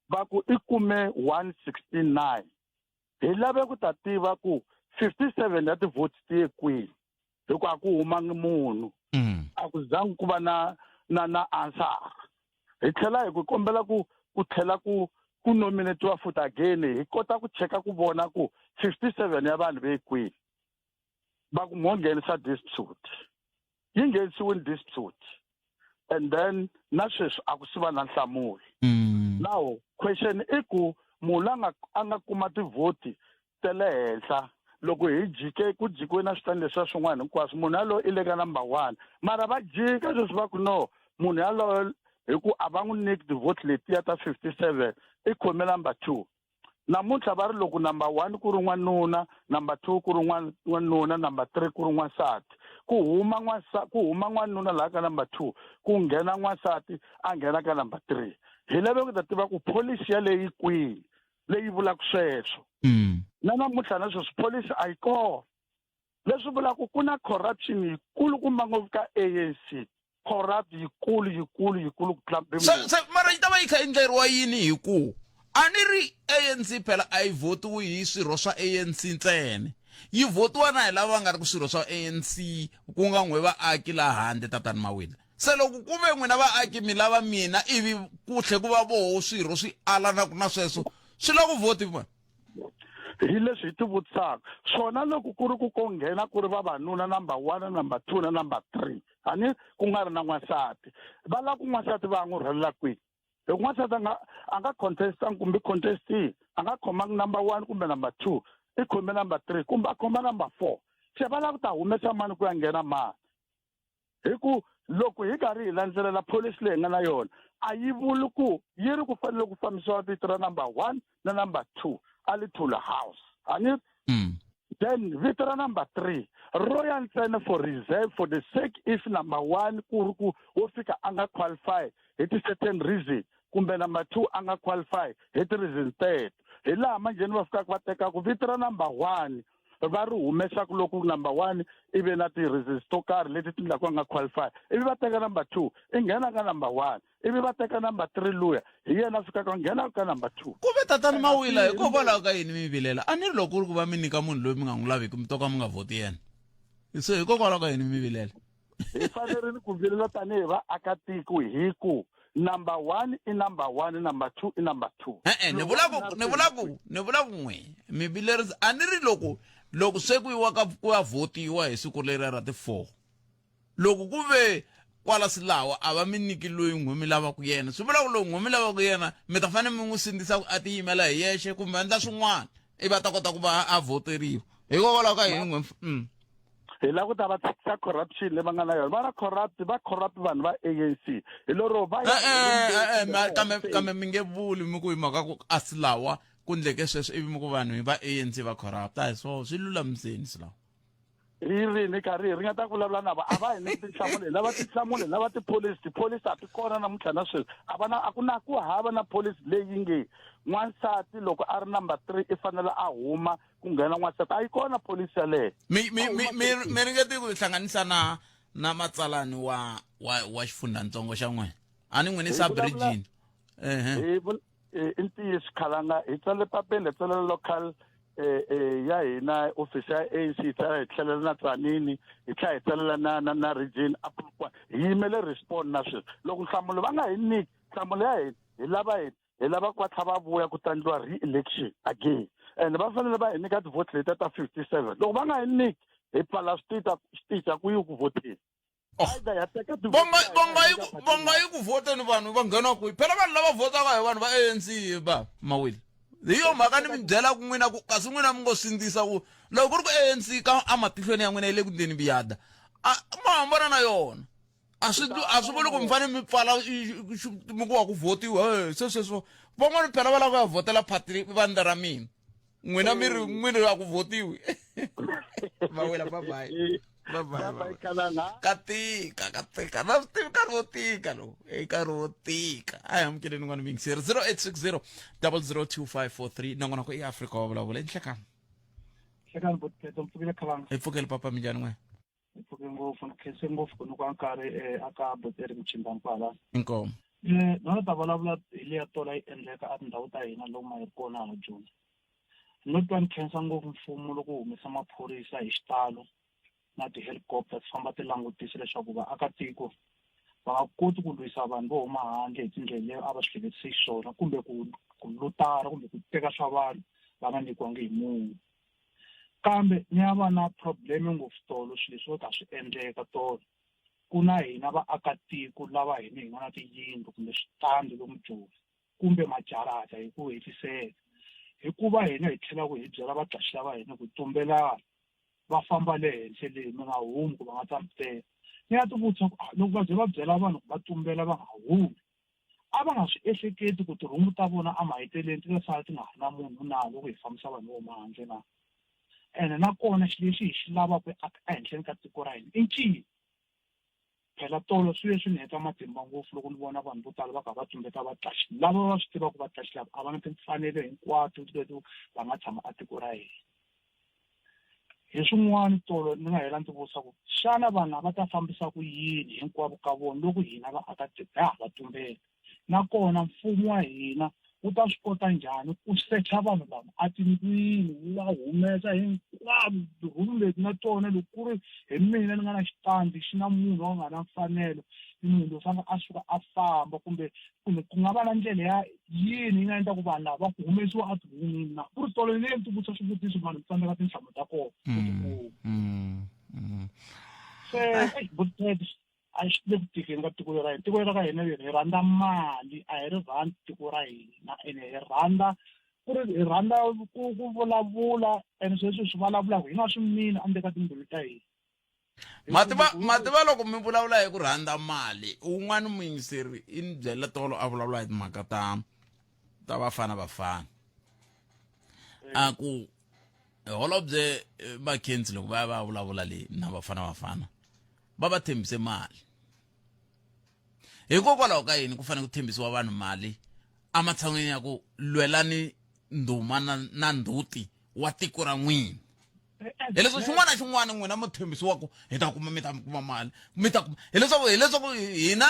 va ku i kume 169. Hi lave ku ta tiva ku 57 ya ti-votes ti ye kwihi hi ku a ku humangi munhu. A ku zangi ku va na na na answer. Hi tlhela hi ku kombela ku ku tlhela ku ku nominatiwa futhi again hi kota ku cheka ku vona ku 57 ya vanhu ve kwihi. Va ku mo nghenisa dispute. Yi nghenisiwile dispute. And then na sweswi a ku siva na nhlamulo. Now question i ku munhu la nga a nga kuma tivhoti ta le henhla loko hi jike ku jikiwe na switandi leswiya swin'wana hinkwaswo munhu yaloye i le ka number 1 mara va jika sweswi va ku no munhu yaloye hi ku a va n'wi nyiki tivhoti letiya ta 57 i khome number 2. Namuntlha va ri loko number 1 ku ri n'wanuna, number 2 ku ri n'wanuna, number 3 ku ri n'wansati. Ku huma ku huma n'wanuna laha ka number 2, ku nghena n'wansati a nghena ka number 3. Hi lave ku ta tiva ku policy yaleyi yi kwihi leyi vulaka sweswo. Na namuntlha na sweswi policy a yi kona. Leswi vulaka ku na corruption yikulukumba ngopfu ka ANC. Corrupt yikulu yikulu yikulu ku tlula mpimo. Se mara yi ta va yi kha yi ndleriwa yini hi ku a ni ri ANC phela a yi votiwi hi swirho swa ANC ntsena. Yi votiwa na hi lava va nga ri ku swirho swa ANC ku nga n'we vaaki laha handle tatani Mawila. Se loko ku ve n'wina vaaki mi lava mina ivi ku tlhe ku va voho swirho swi alanaka na sweswo swi lava ku voti mani? Hi leswi hi tivutisaka swona loko ku ri ku ko nghena ku ri vavanuna number 1 na number 2 na number 3 a ni ku nga ri na n'wansati va lava ku n'wansati va n'wi rhwalela kwihi hi ku n'wansati a nga contestanga kumbe contestile a nga khomangi number 1 kumbe number 2 i khome number 3 kumbe a khoma number 4 se va lava ku ta humesa mani ku ya nghena mani hi ku loko hi karhi hi landzelela policy leyi hi nga na yona a yi vuli ku yi ri ku fanele ku fambisiwa vito ra number 1 na number 2 a Lithuli House a ni Then vito ra number 3 ro ya ntsena for reserve for the sake if number 1 ku ri ku wo fika a nga qualify hi ti certain reason kumbe number 2 a nga qualify hi ti reason teto hi laha manjheni va fikaka va tekaka vito ra number 1 va ri humesaka loko number 1 i ve na ti-reasons to karhi leti ti endlaka a nga qualify ivi va teka number 2 i nghena ka number 1 ivi va teka number 3 luya hi yena fikaka nghena ka number 2. Ku ve tatani Mawila hikokwalaho ka yini mi vilela a ni ri loko ku ri ku va mi nyika munhu loyi mi nga n'wi laviki mi to ka mi nga vhoti yena se hikokwalaho ka yini mi vilela? Hi fanerile ku vilela tanihi vaakatiko hi ku number 1 i number 1 number 2 i number 2. E-e, ni vula ku ni vula ku ni vula ku n'we mi vilerisa a ni ri loko loko se ku yiwa ka ku ya vhotiwa hi siku leriya ra ti 4 loko ku ve kwala silawa a va mi nyiki loyi n'we mi lavaka yena swi vula ku loyi n'we mi lavaka yena mi ta fanele mi n'wi sindzisa ku a tiyimela hi yexe kumbe endla swin'wana ivi a ta kota ku va a voteriwa hikokwalaho ka yini n'we Hi lava ku ta va tshikisa corruption leyi va nga na yona va na corrupt va corrupt vanhu va ANC hi lero va ya kambe kambe mi nge vuli mi ku hi mhaka ku a silawa ku ndleke sweswo ivi mi ku vanhu va ANC va corrupt a hi swona swi lulamiseni silawa hi rini karhi hi ringeta ku vulavula na va a va hi nyiki tinhlamulo hi lava tinhlamulo hi lava tipholisi tipholisi a ti kona namuntlha na sweswi a va na a ku na ku hava na pholisi leyi nge n'wansati loko a ri number 3 i fanele a huma ku nghena n'wansati a yi kona pholisi yaleyo. Mi mi mi mi mi ringete ku hlanganisa na na matsalani wa wa wa xifundzatsongo xa n'wina a ni n'wini sub region ehe hi i ntiyiso khalanga hi tsale papila hi tsalela local ya hina office ya ANC hi tlhela hi tlhelela na Tzaneen hi tlhela hi tsalela na na na region a Polokwane hi yimele respond na sweswi loko nhlamulo va nga hi nyiki nhlamulo ya hina hi lava hina hi lava ku va tlha va vuya ku ta endliwa re-election again and va fanele va hi nyika ti-vote letiya ta 57 loko va nga hi nyiki hi pfala switichi a ku yiwi ku vhoteni. Oh. Va nga yi ku vhoteni vanhu va nghena kwihi phela vanhu lava vhotaka hi vanhu va ANC ba Mawile hi yo mhaka ni mi byela ku n'wina ku kasi n'wina mi ngo sindzisa ku loko ku ri ku ANC ka ematihlweni ya n'wina yi le ku ndleni viyada a ma hambana na yona a swi a swi vuli ku mi fanele mi pfala mi ku wa ku vhotiwa se sweswo van'wana phela va lava ku ya vhotela party vandla ra mina n'wina mi ri n'wina a ku vhotiwi Mawela bye bye bye bye ka tika ka tika na swi tivi nkarhi wo tika lowu i nkarhi wo tika a hi amukeleni n'wana miyingiseri 0860 002543 nongonoko i Afrika wa vulavula i nhlekani Nhlekani Botkhetho mpfukile khalanga hi pfukele papa minjhani n'wina Hi pfuke ngopfu ni khense ngopfu ku nyikiwa nkarhi a ka Boteri Mchimba kwala. Inkomu. Na ta vulavula hi leya tola yi endleka a tindhawu ta hina lomu a hi ri kona hala Joni. No twa ni khensa ngopfu mfumo loko wu humesa maphorisa hi xitalo na ti-helicopter ti famba ti langutisa leswaku vaakatiko va nga koti ku lwisa vanhu vo huma handle hi tindlela leyi a va swi hleketise xiswona kumbe ku ku lutara kumbe ku teka swa vanhu va nga nyikiwangi hi munhu. Kambe ni ya va na problem ngopfu tolo swilo leswi swo ta swi endleka tolo ku na hina vaakatiko lava hina hi nga na tiyindlu kumbe switandi lomu Joni kumbe majarata hi ku hetiseka hikuva hina hi tlhelaku hi byela vaqashi lava hina ku tumbelani va famba le henhla le mi nga humi ku va nga ta mi teka ni ya tivutisa ku ah, loko va ze va byela vanhu ku va tumbela va nga humi a va nga swi ehleketi ku tirhumu ta vona emaheteleleni ti ta sala ti nga ha ri na munhu na loko hi fambisa vanhu vo huma handle na ene nakona xilo lexi hi xi lavaka ehenhleni ka tiko ra hina i ncini phela tolo swi ve swi ni heta matimba ngopfu loko ni vona vanhu vo tala va kha va tumbeta vatlaxi lava va swi tivaka vatlaxi lava a va na timfanelo hinkwato leti va nga tshama a tiko ra hina hi swin'wana tolo ni nga hela ndzi vutisa ku xana vanhu lava va ta fambisa ku yini hinkwavo ka vona loko hina vaakatiko ha ha va tumbela nakona mfumo wa hina wu ta swi kota njhani ku secha vanhu lava etindlwini wu va humesa hinkwavo tirhulu leti na tona loko ku ri hi mina ni nga na xitandi xi na munhu wa nga na mfanelo ni munhu loyi fanele a suka a famba kumbe kumbe ku nga va na ndlela ya yini yi nga endla ku vanhu lava va ku humesiwa etirhumini na ku ri tolo leyi ni tivutisa swivutiso vanhu mi tsandzeka tinhlamulo ta kona ku ti kuma se a xi le ku tikeni ka tiko ra hina tiko ra ka hina leri hi rhandza mali a hi ri rhandzi tiko ra hina ene hi rhandza ku ri hi rhandza ku ku vulavula ene sweswi swi vulavulaka hi nga swi mini endzeni ka timbilu ta hina mativa mativa loko mi vulavula hi ku rhandza mali un'wana muyingiseri i ni byela tolo a vulavula hi timhaka ta ta vafana vafana a ku holobye Mackenzie loko va ya va vulavula le na vafana vafana va va tshembise mali hikokwalaho ka yini ku fanele ku tshembisiwa vanhu mali ematshan'wini ya ku lwelani ndhuma na, na ndhuti wa tiko ra n'wina hileswaku xin'wana na xin'wana n'wina mi tshembisiwaku hi ta kuma mi ta kuma mali mi ta kuma hileswaku hileswaku hina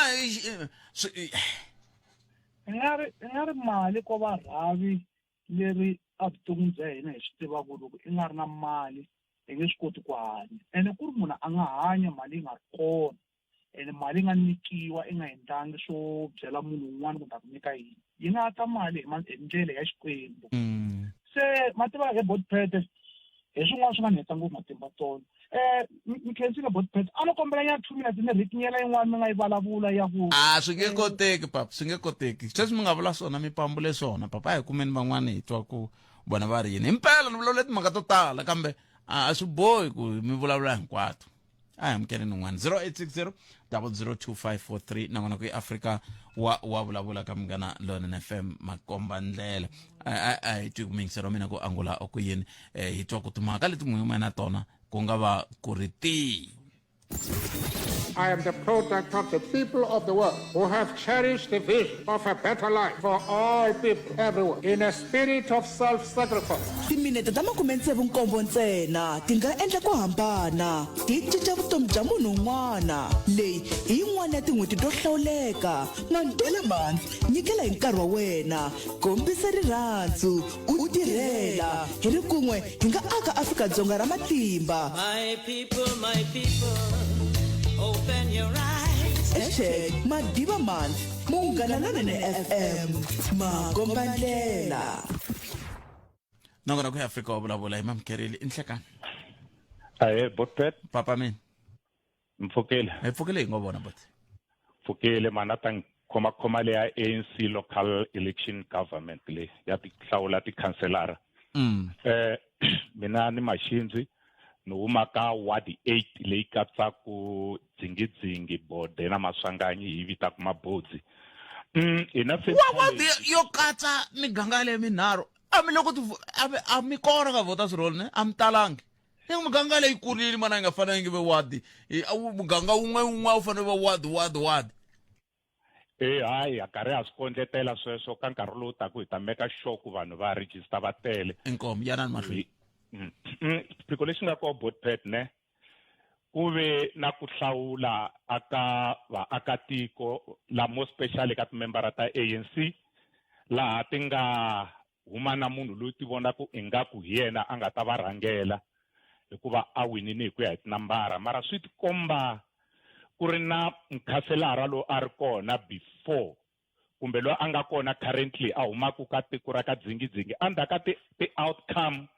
i nga ri i nga ri mali ko va rhavi leri evuton'wini bya hina hi swi tivaka loko i nga ri na mali hi nge swi koti ku hanya ene ku ri munhu a nga hanya mali yi nga ri kona ene mali yi nga nyikiwa i nga endlangi swo byela munhu un'wana ku ta ku nyika yini yi nga ta mali hi hi ndlela ya xikwembu mm. se ma tiva he botpete hi swin'wana swi nga ni heta ngopfu matimba tolo um mi khensile botpete a no kombela nyana two minutes ni rhitinyela yin'wana mi nga yi vulavula ya ku a swi nge koteki papa swi nge koteki sweswi mi nga vula swona mi pambule swona papa a hi kumeni van'wana hi twa ku vona va ri yini himpela ni vulavula timhaka to tala kambe a swi bohi ku mi vulavula hinkwato a hi amukeleni un'wana 0860 002543 nakona ku afrika wa wa vulavula ka munghana lonene fm makomba ndlela a hi twi ku miyingiselo wa mina ku angula ku yini eh, hi twa ku timhaka leti n'wi na tona ku nga va ku ri tihi I am the product of the people of the world who have cherished the vision of a better life for all people everywhere in a spirit of self-sacrifice. Timinete ta makumetsevu-nkombo ntsena ti nga endla ku hambana, ti cinca vutomi bya munhu un'wana. Leyi hi yin'wana ya tin'hweti to hlawuleka. Mandela Month, nyikela hi nkarhi wa wena, kombisa rirhandzu, u tirhela. Hi ri kun'we hi nga aka Afrika-Dzonga ra matimba. My people, my people, open your eyes. Hashtag Madiba Month, Munghana Lonene FM, makombandlela. Nakona ku ya Afrika wa vulavula hi mamkerile i nhlekani. Ahee, Botpet. Papa mina. Mpfukile. Hi pfukile hi ngo vona bot. Pfukile mana ta khoma khoma leya ANC local election government le ya ti hlawula tikhanselara. Mm. Eh mina ni Mashinzi ni huma ka ward 8 leyi katsaku Dzingidzingi, Bode na Maswanganyi hi vitaka Mabodzi. Mm, hina se wa ward yo katsa miganga leyi minharhu a mi loko a mi kona ka voters roll ne a mi talangi ni muganga leyi kurile mana yi nga fanele ngi ve wadi muganga wun'we wun'we a wu fanele va wadi wadi wadi e hayi ha karhi ha swi kondletela sweswo ka nkarhi lowu taku hi ta meka sure ku vanhu va register va tele inkomu yanani mahlweni mm. mm, xiphiqo lexi nga kona botpet ne ku ve na ku hlawula aka vaakatiko la more specially ka timembara ta ANC laha ti nga huma na munhu loyi ti vonaka ingaku hi yena a nga ta va rhangela hikuva a winile hi ku ya hi tinambara. Mara swi tikomba ku ri na mukhanselara loyi a ri kona before kumbe loyi a nga kona currently a humaka ka tiko ra ka Dzingidzingi endzhaku ka ti-outcome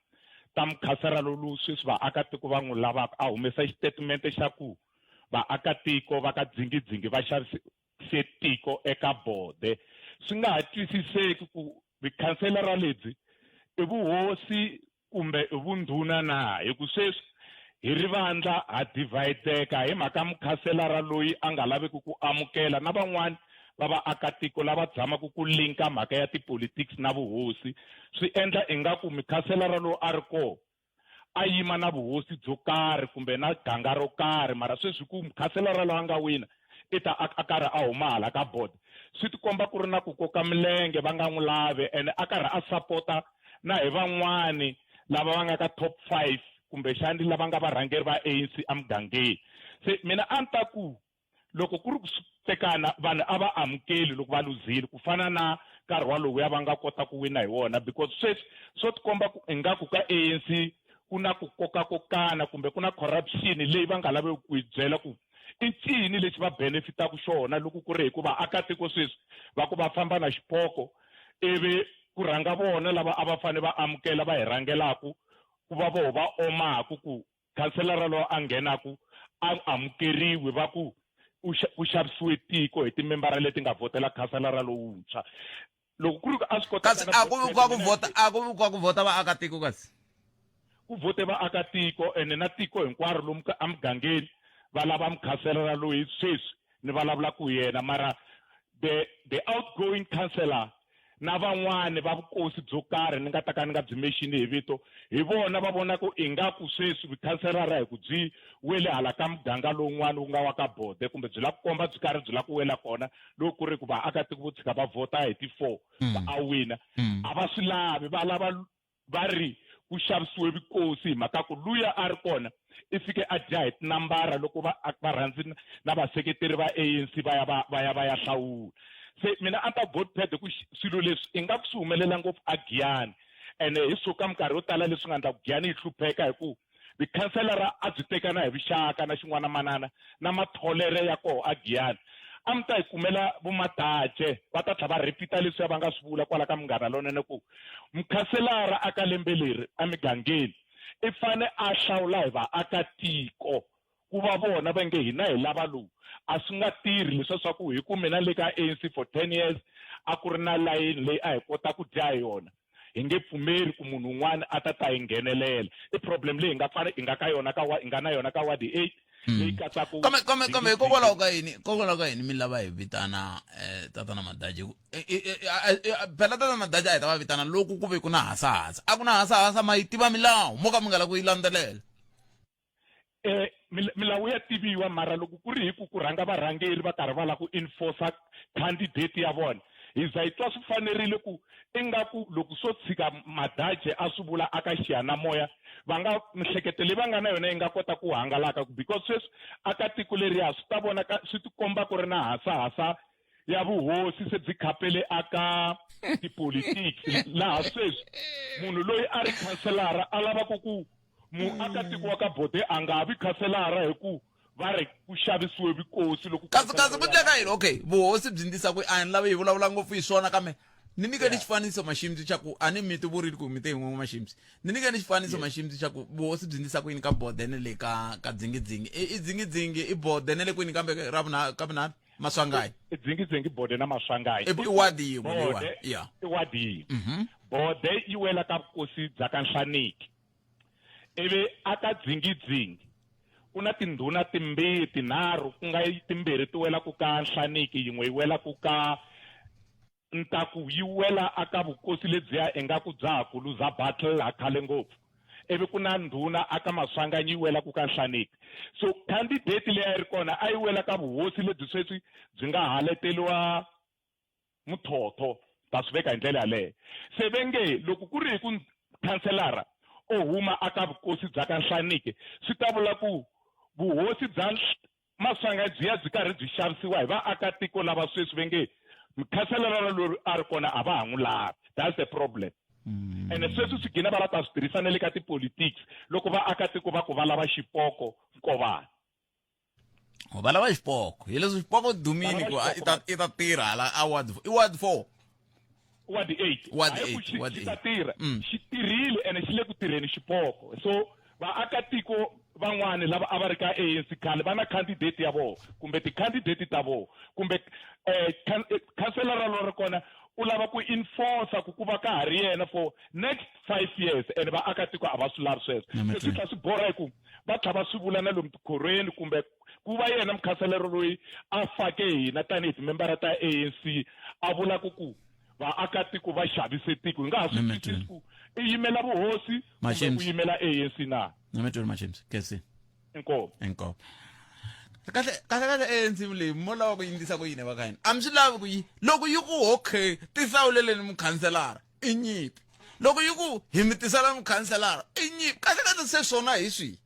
ta mukhanselara lowu sweswi vaakatiko va n'wi lavaka, a humesa xitatimende xa ku vaakatiko va ka Dzingidzingi va xavise tiko eka bode. Swi nga ha twisiseki ku vikhanselara lebyi i vuhosi kumbe i vundhuna na, hi ku sweswi hi ri vandla ha divhayideka hi mhaka mukhanselara loyi a nga laveki ku amukela na van'wani va vaakatiko lava tshamaka ku linka mhaka ya tipolitics na vuhosi. Swi endla ingaku mukhanselara lowu a ri kona a yima na vuhosi byo karhi kumbe na ganga ro karhi, mara sweswi ku mukhanselara loyi a nga wina i ta a karhi a huma hala ka board, swi tikomba ku ri na ku koka milenge, va nga n'wi lavi, ene a karhi a sapota na hi van'wani lava va nga ka top 5 kumbexani lava nga varhangeri va ANC emugangeni. Se mina a ni ta ku loko ku ri ku swi tekana vanhu a va amukeli loko va luzile, ku fana na nkarhi walowu ya va nga kota ku wina hi wona, because sweswi swo tikomba ku ingaku ka ANC ku na ku kokakokana kumbe ku na corruption leyi va nga laveki ku yi byela ku i ncini lexi va benefitaka xona loko ku ri hikuva akatiko sweswi va ku va famba na xipoko, ivi ku rhanga vona lava a va fanele va amukela va hi rhangelaku ku va voho va omaku ku khanselara loyi a nghenaku a amukeriwi, va ku ku xavisiwe tiko hi timembara leti nga vhotela khanselara lowuntshwa. Loko ku ri ku a swi kota kasi a ku vi kwa ku vhota, a ku vi kwa ku vhota vaakatiko, kasi ku vhote vaakatiko ene na tiko hinkwaro lomu emugangeni va lava mukhanselara loyi sweswi ni vulavulaka hi yena, mara the outgoing councillor na van'wani va vukosi byo karhi ni nga ta ka ni nga byi mexini hi vito, hi vona va vonaka ingaku sweswi vukhanselara hi ku byi wele hala ka muganga lowun'wani wu nga wa ka bode, kumbe byi lava ku komba byi karhi byi lava ku wela kona, loko ku ri ku vaakatiko vo tshika va vhota hi ti-4 va a wina, a va swi lavi, va lava va ri ku xavisiwe vukosi hi mhaka ku luya a ri kona i fike a dya hi tinambara loko va varhandzi na vaseketeri va ANC va ya va ya va ya hlawula. Se mina a ta vote pad ku swilo leswi ingaku swi humelela ngopfu a Giyani, ene hi suka minkarhi yo tala leswi nga endla ku Giyani yi hlupheka hi ku tikhanselara a byi tekana hi vuxaka na xin'wana manana na matholere ya koho a Giyani. A mi ta hi kumela vumadaje va ta tlhela va repeat-a leswiya va nga swi vula kwala ka Munghana Lonene ku mukhanselara a ka lembe leri emigangeni i fane a hlawula hi vaakatiko ku va vona va nge hina hi lava lowu. A swi nga tirhi leswiya swa ku hi ku mina le ka ANC for 10 years a ku ri na layeni leyi a hi kota ku dya hi yona, hi nge pfumeli ku munhu un'wana a ta ta hi nghenelela. I problem leyi hi nga pfala hi nga ka yona ka hi nga na yona ka ward 8 leyi katsaku Kambe kambe kambe hikokwalaho ka yini, hikokwalaho ka yini mi lava hi vitana tatana Madaji? Phela tatana Madaji a hi ta va vitana loko ku ve ku na hasahasa. A ku na hasahasa, ma yi tiva milawu mo ka mi nga lavi ku yi landzelela. Milawu ya tiviwa, mara loko ku ri hi ku ku rhanga varhangeri va karhi va lava ku enforcer candidate ya vona, hi za hi twa swi fanerile ku ingaku loko swo tshika Madaje a swi vula aka xiyanimoya, va nga mihleketo leyi va nga na yona yi nga kota ku hangalaka, because sweswi aka tiko leriya swi ta vonaka swi tikomba ku ri na hasahasa ya vuhosi se byi khapele aka tipolitiki, laha sweswi munhu loyi a ri khanselara a lavaka ku muakatiko wa ka Bode a nga vi khanselara hi ku va ri ku xavisiwe vukosi loko kasi kasi ku endleka yini? Okay, vuhosi byi ndisa ku a ni lavi hi vulavula ngopfu hi swona, kambe ni nyike ni xifaniso Maximsi xa ku a ni mi ti vurile ku mi te hi n'we Maximsi, ni nyike ni xifaniso Maximsi xa ku vuhosi byi ndisa ku yini ka Bode ne le ka Dzingidzingi. I Dzingidzingi i Bode ne le kwini kambe ra vunharhu ka vunharhu Maswangayi. I Dzingidzingi, Bode na Maswangayi. I wadi yin'we leyiwani. Ya. I wadi yin'we. Bode yi wela ka vukosi bya ka Nhlaniki, ivi a ka Dzingidzingi ku na tindhuna timbirhi tinharhu, ku nga timbirhi ti welaku ka Nhlaniki, yin'we yi welaku ka Ntaku, yi wela aka vukosi lebyiya ingaku bya ha ku luza battle ha khale ngopfu, ivi ku na ndhuna aka Maswanganyi yi welaku ka Nhlaniki. So candidate leyi a yi ri kona a yi wela ka vuhosi lebyi sweswi byi nga haleteriwa muthotho, ta swi veka hi ndlela yaleyo. Se ve nge loko ku ri hi ku khanselara o huma aka vukosi bya ka Nhlaniki, swi ta vula ku vuhosi bya Maswanga byi ya byi karhi byi xavisiwa hi vaakatiko lava sweswi ve nge mukhanselara loyi a ri kona a va ha n'wi lavi. That's the problem. Ene sweswi swi gina va la ta swi tirhisa na le ka tipolitics loko vaakatiko va ku va lava xipoko nkovana. Va lava xipoko hi leswi xipoko dumini ku i ta i ta tirha hala a ward i ward 4 ward 8 ward 8 ward 8 xi ta tirha xi tirhile ene xi le ku tirheni xipoko so vaakatiko van'wani lava a va ri ka ANC khale va na candidate ya vona kumbe ti-candidate ta vona kumbe khanselara loyi ri kona u lava ku enforcer ku ku va ka ha ri yena for next 5 years and vaakatiko a va swi lavi sweswo se swi tlha swi borha hi ku va tlha va swi vula na lomu tikhorweni kumbe ku va yena mukhanselero loyi a fake hina tanihi timembara ta ANC a vulaka ku vaakatiko va xavise tiko hi nga ha swi twisisi ku i yimela vuhosi kumbe u yimela ANC na Nametweni Machims kesi inkomu inkomu kahle kahle kahle ANC leyi mo lava ku yindlisa ku yini va ka hina a mi swi lavi ku yi loko yi ku okay tihlawuleleni mukhanselara i nyimpi loko yi ku hi mi tisela mukhanselara i nyimpi kahle kahle se swona hi swihi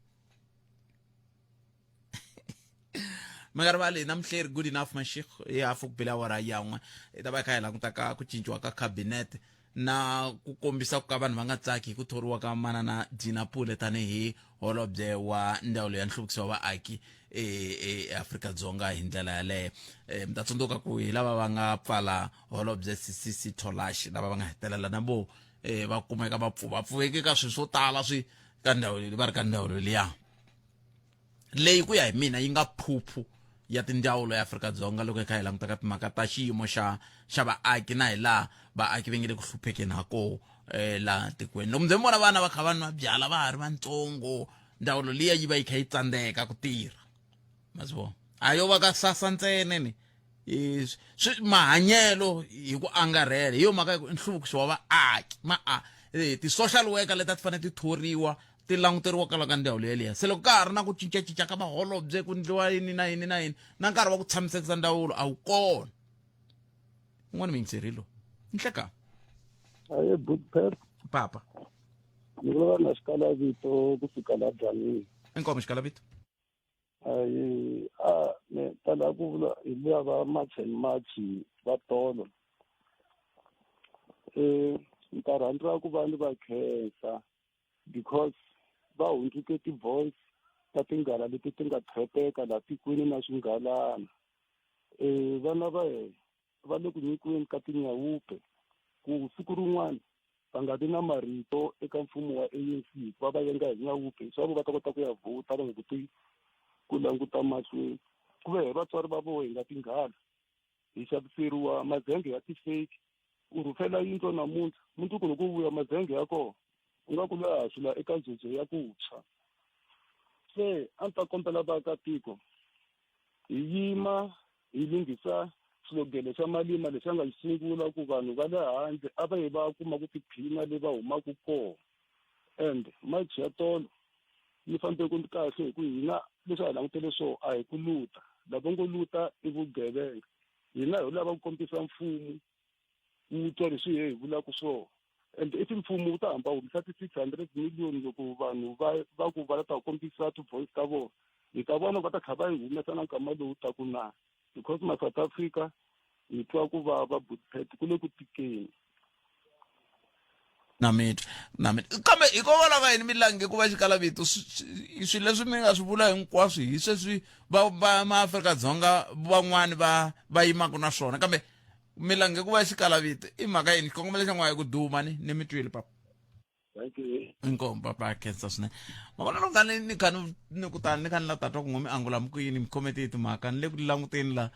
mi nga rivali na muhleri good enough mashikh hi hafu ku bile awara ya n'we hi ta va hi kha hi languta ka ku cinciwa ka cabinet na ku kombisa ku ka vanhu va nga tsaki hi ku thoriwa ka manana Dina Pule tanihi holobye wa ndzawulo ya nhluvukiso wa vaaki eAfrika-Dzonga hi ndlela yaleyo. Mi ta tsundzuka ku hi lava va nga pfala holobye Sisisi Tolashe lava va nga hetelela na vo va kumeka va pfuvapfuveke ka swilo swo tala swi ka ndhawu va ri ka ndzawulo liya. Leyi ku ya hi mina yi nga phuphu ya tindzawulo ya Afrika-Dzonga loko hi kha hi languta ka timhaka ta xiyimo xa xa vaaki na hi laha vaaki va nge le ku hluphekeni ha koho eh, laha tikweni loko ndzi vona vana va kha va nwa byala va ha ri vantsongo ndzawulo liya yi va yi kha yi tsandzeka ku tirha ma swi vona a yo va ka sasa ntsena ni swi mahanyelo hi ku angarhela hi yo mhaka ya ku nhluvukiso wa vaaki ma a ti-social worker leti a ti fanele ti thoriwa ti languteriwa kwala ka ndzawulo yeliya se loko ka ha ri na ku cincacinca ka vaholobye ku ndliwa yini na yini na yini na nkarhi wa ku tshamisekisa ndzawulo a wu kona un'wana muyingiseri lo nhleka aye good papa ni vulavula na xikalavito kusuka la byanini inkomo xikalavito ayi a ni tala ku vula hi luya va march and march va tolo ni ta rhandza ku va ni va khensa because va hundzuke ti-voice ta tinghala leti ti nga trapeka laha tikweni na swinghalana um vana va hina va le ku nyikiweni ka tinyawupe ku siku rin'wana va nga vi na marito eka mfumo wa ANC hikuva va yenga hi nyawupe leswaku va ta kota ku ya vhota va nga koti ku languta mahlweni ku ve hi vatswari va vona hi nga tinghala hi xaviseriwa mazenge ya ti-fake u rhufela yindlo namuntlha mundzuku loko u vuya mazenge ya kona u nga ku loyi ha sula eka ndzhudzu ya ku tshwa se a ni ta kombela vaakatiko hi yima hi lunghisa xilogelo xa malima lexi a nga xi sungula ku vanhu va le handle a va yi va kuma ku tiphina le va humaka kona and march ya tolo yi fambe ku kahle hi ku hina leswi a hi langutele swo a hi ku luta lava ngo luta i vugevenga hina ho lava ku kombisa mfumo wu twa leswi hi vulaka swona and if mfumo wu ta hamba humesa ti-600 million loko vanhu va va ku va la ta kombisa ti-voice ta vona hi ta vona va ta tlha va yi humesa na nkama lowu taku na because ma South Africa hi twa ku vava butpet ku le ku tikeni na mi twa na mi kambe hikokwalaho ka yini mi lange ku va xikalavito swilo leswi mi nga swi vula hinkwaswo hi sweswi va va maAfrika-Dzonga van'wani va va yimaka na swona kambe mi lange ku va xikalavito i mhaka yini xikongomelo xa n'wana i ku duma ni ni mi twile papa thank you inkomu papa khensa swinene mavona loko ni ni kha ni ni ku tani ni kha ni la tatwa ku n'we mi angula mi ku yini mi khome tihi timhaka ni le ku languteni la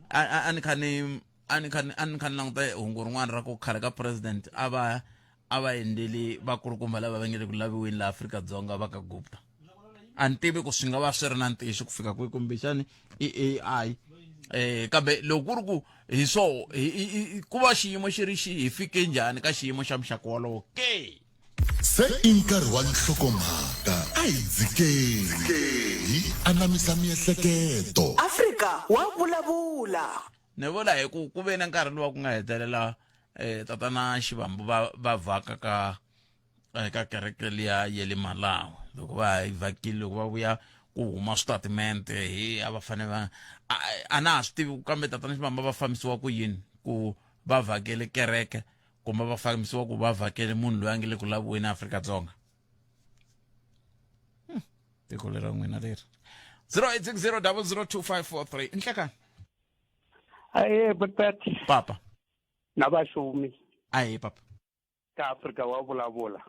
a ni kha ni a ni kha ni a ni kha ni languta hungu rin'wana ra ku khale ka president a va a va endleli vakulukumba lava va nge le ku laviweni la Afrika-Dzonga va ka Gupta a ni tivi ku swi nga va swi ri na ntiyiso ku fika kwihi kumbexani i AI kambe loko ku ri ku hi swo ku va xiyimo xi ri xi hi fike njhani ka xiyimo xa muxaka wolowo ke se i nkarhi wa nhlokomhaka a hi dzikeni hi anamisa miehleketo Afrika wa vulavula. Ni vula hi ku ku ve na nkarhi luwa ku nga hetelela tatana Xivambu va va vhaka ka ka kereke liya ya le Malawi loko va ha yi vhakile loko va vuya ku huma switatimende hi a va fanele va a na ha swi tivi kambe tatana Xivambu va fambisiwa ku yini ku va vhakele kereke Kumbe va fambisiwa ku va vhakele munhu loyi a nge le ku laviweni Afrika-Dzonga. Tiko lera n'wina leri. 0860002543. Nhlekani. Aye, Butpet. Papa. Na vaxumi. Aye, papa. Ka Afrika wa vulavula.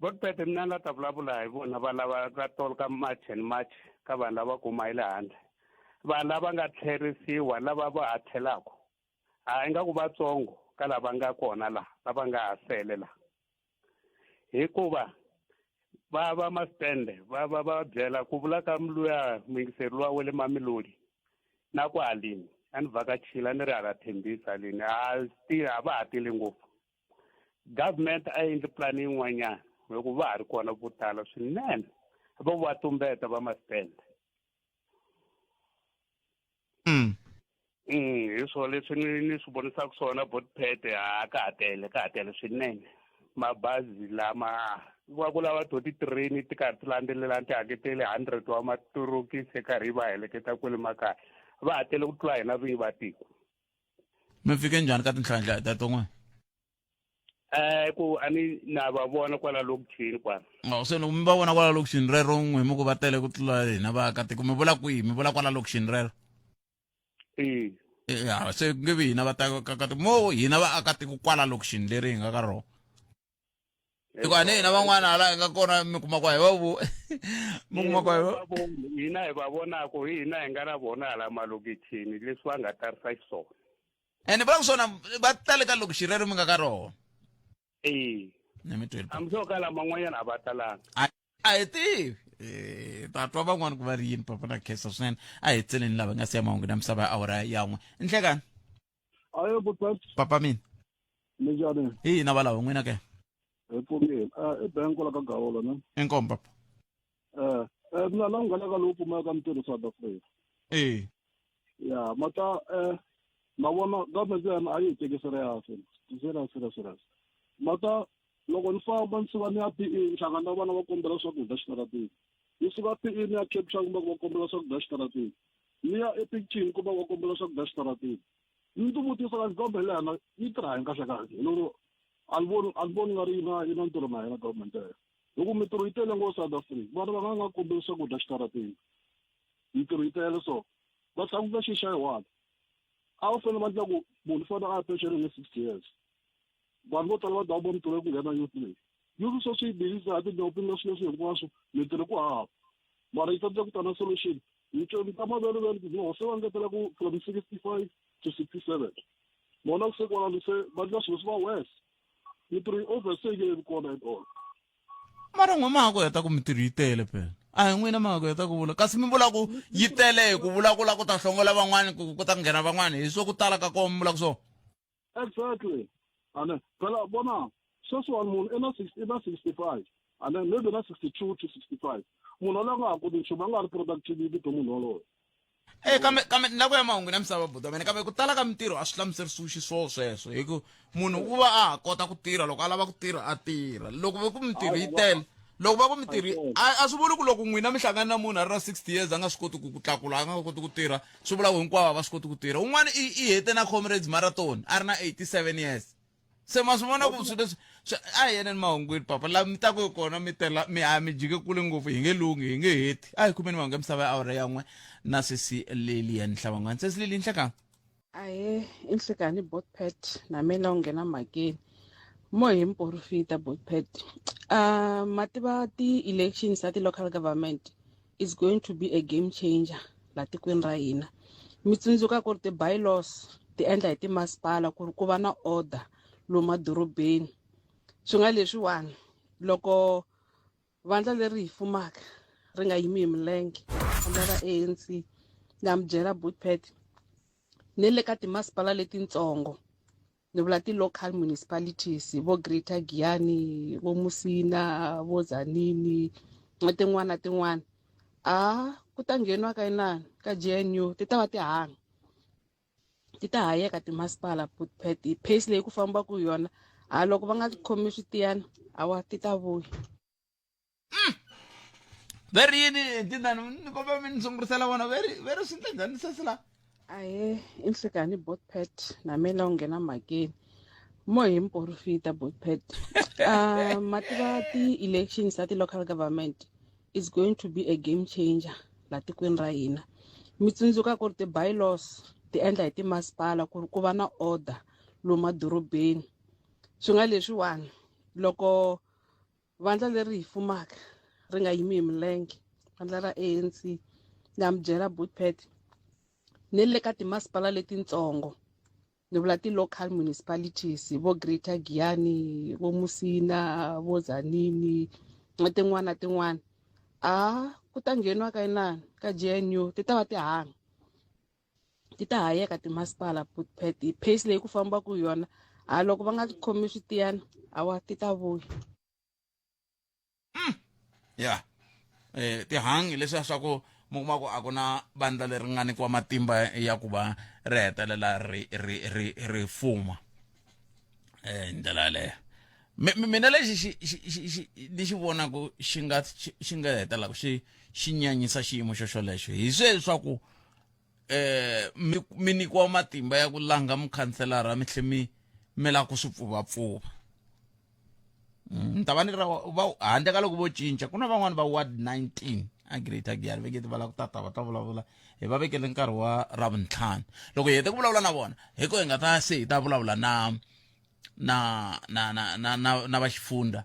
Butpet mina la ta vulavula hi vona va lava ka tolo ka March and March ka vanhu lava kuma hi le handle. Vanhu lava nga tlherisiwa lava va ha tlhelaka. A ingaku vatsongo ka lava nga kona la, lava nga ha sele la. Hikuva va va masitende va va va byela ku vula ka luya muyingiseri luwa wa le Mamelodi na ku haleni a ni vhakachila ni ri hala Thembisa haleni a ti a va ha tele ngopfu. Government a yi endli plan yin'wanyana hi ku va ha ri kona vo tala swinene vo va tumbeta va masitende. Hi swona leswi ni swi vonisaka swona Botpet a ka ha tele, ka ha tele swinene. Mabazi lama va ku lava to ti-train ti karhi ti landzelelana ti haketele 100 wa matorokisi karhi yi va heleketa kwele makaya. Va ha tele ku tlula hina vinyi va tiko. Mi fike njhani ka tinhlanhla ta tin'wana? Ku a ni na va vona kwala lokixini kwala. Oh, se loko mi va vona kwala lokixini rero n'we mi ku va tele ku tlula hina vaakatiko, mi vula kwihi? Mi vula kwala lokixini rero? E. Ya, se ku nge vi hina vaakatiko, mo hina vaakatiko kwala lokixini leri hi nga ka rona. Hikuva ni hina van'wana hala hi nga kona mi kuma ku a hi va vo. Mi kuma ku a hi va Hina hi va vonaka, hi hina hi nga na vona hala malokixini leswi va nga tarisa xiswona. Ene vula ku swona va tale ka lokixi rero mi nga ka rona. E. Ni mi tweli. Hambi swo kala man'wanyana a va talanga. A hi tivi. Ta twa van'wana ku va ri yini papa na khensa swinene. A hi tseleni lava nga siya mahungu na misava ya awara ya n'we. Nhlekani. Ayo Butpet. Papa mina. Minjhani? Hi hina valava n'wina ke. Hi pfukile. I bank la ka Gawula ne? Inkomu papa. Mina la nghena ka lowu pfumalaka mintirho South Africa. Ya, mata ma vona government ya hina a yi hi teki serious. Serious, serious, serious. Mata loko ni famba ni suka ni ya PE ni hlangana na vana va kombela swakudya xitarateni. Ni suka PE ni ya Cape Town kuma va kombela swakudya xitarateni. Ni ya ePicton kuma va kombela swakudya xitarateni. Ni ti vutisa ka government ya hina yi tirha yini kahle kahle. Hi lero a ni voni a ni voni nga ri yi na yi na ntirho na hina government ya hina. Hi ku mintirho yi tele ngopfu South Africa. Vana va nga nga kombeli swakudya xitarateni. Mintirho yi tele so va tlakuka xi xa yi one. A va fanele va endla ku munhu u fanele a ya pension hi 60 years. Vanhu vo tala va daba mintirho ya ku nghena youth leyi. Youth sweswi yi busy hi tinyaope na swilo leswi hinkwaswo mintirho ku hava. Mara yi tsandzeka ku ta na solution. Ni twe ni ta mavelevele ku no se va ngetela ku from 65 to 67. Mona se kwalano se va endla swilo swi va worse. Mintirho yi over se yi nge vi kona at all. Mara n'we ma ha ku heta ku mintirho yi tele phela. A hi n'wina ma ha ku heta ku vula. Kasi mi vula ku yi tele hi ku vula ku la ku ta hlongola van'wani ku ku ta nghena van'wani hi swo ku tala ka kona mi vula ku swona. Exactly. Ane phela vona sweswiwani munhu i na six i na 65 ane maybe na 62 to 65 munhu waloye a nga ha koti nchumu a nga ha ri productivity to munhu waloye. Kambe kambe ni la ku ya mahungwini ya misava buti wa mina kambe ku tala ka mintirho a swi hlamuserisiwi xiswona sweswo hi ku munhu u va a ha kota ku tirha loko a lava ku tirha a tirha loko va ku mintirho yi tele loko va ku mintirho a swi vuli ku loko n'wina mi hlangana na munhu a ri na 60 years a nga swi koti ku ku tlakula a nga koti ku tirha swi vula ku hinkwavo a va swi koti ku tirha un'wana i hete na comrades marathon a ri na 87 years se ma swi vona ku swilo leswi a hi yeneni mahungwini papa la mi ta ku kona mi tela mi a mi jike kule ngopfu hi nge lunghi hi nge heti a hi kumeni mahungu ya misava ya awara ya n'we na sesi Lilian Hlabangwani sesi Lilian nhlekani Ahee, i nhlekani Botpet na mina u nghena mhakeni mo hi muporofita Botpet ma tiva ti-elections ta ti-local government is going to be a game changer la tikweni ra hina mi tsundzuka ku ri ti-bylaws ti endla hi timasipala ku ri ku va na order lomu madorobeni swi nga leswiwani loko vandla leri hi fumaka ri nga yimi hi milenge vandla ra ANC na mi byela Botpet ni le ka timasipala letitsongo ni vula ti-local municipalities vo Greater Giyani vo Musina vo Tzaneen na tin'wana na tin'wana a ku ta ngheniwa ka inani ka G_N_U ti ta va ti hanga ti ta hayeka timasipala Botpet hi pace leyi ku fambaka hi yona a loko va nga khomi swi tiyana hawa ti ta vuya. Ve ri yini tindani ni kombela mi ni sungurisela vona ve ri ve ri swi ndla njhani sesi la. Ahee, i nhlikani Botpet na mina u nghena mhakeni mo hi muporofita Botpet. Ma tiva ti-elections ta ti-local government is going to be a game changer la tikweni ra hina. Mi tsundzuka ku ri ti-bylaws ti endla hi timasipala ku ri ku va na order lomu madorobeni. Swi nga leswiwani loko vandla leri hi fumaka ri nga yimi hi milenge vandla ra ANC na mi byela Botpet ni le ka timasipala letitsongo ni vula ti-local municipalities vo Greater Giyani vo Musina vo Tzaneen na tin'wana na tin'wana a ku ta ngheniwa ka inani ka G_N_U ti ta va tihanga ti ta hayeka timasipala Botpet hi pace leyi ku fambaka hi yona a loko va nga khomi swi tiyana hawa ti ta vuya. Ya tihangi leswiya swa ku mi kuma ku a ku na vandla leri nga nyikiwa matimba ya ku va ri hetelela ri ri ri ri fuma hi ndlela yaleyo. Mina lexi xi xi xi xi ni xi vonaku xi nga xi nga hetelelaka xi xi nyanyisa xiyimo xo xolexo hi sweswi swa ku mi nyikiwa matimba ya ku langa mukhanselara mi tlhe mi mi lava ku swi pfuvapfuva. Ni ta va ni ra va handle ka loko vo cinca ku na van'wani va ward 19 a Greater Giyani ve nge va lava ku tata va ta vulavula hi va vekele nkarhi wa Ravuntlhanu loko hi hete ku vulavula na vona hi ko hi nga ta se hi ta vulavula na na na na na na, na va xifunda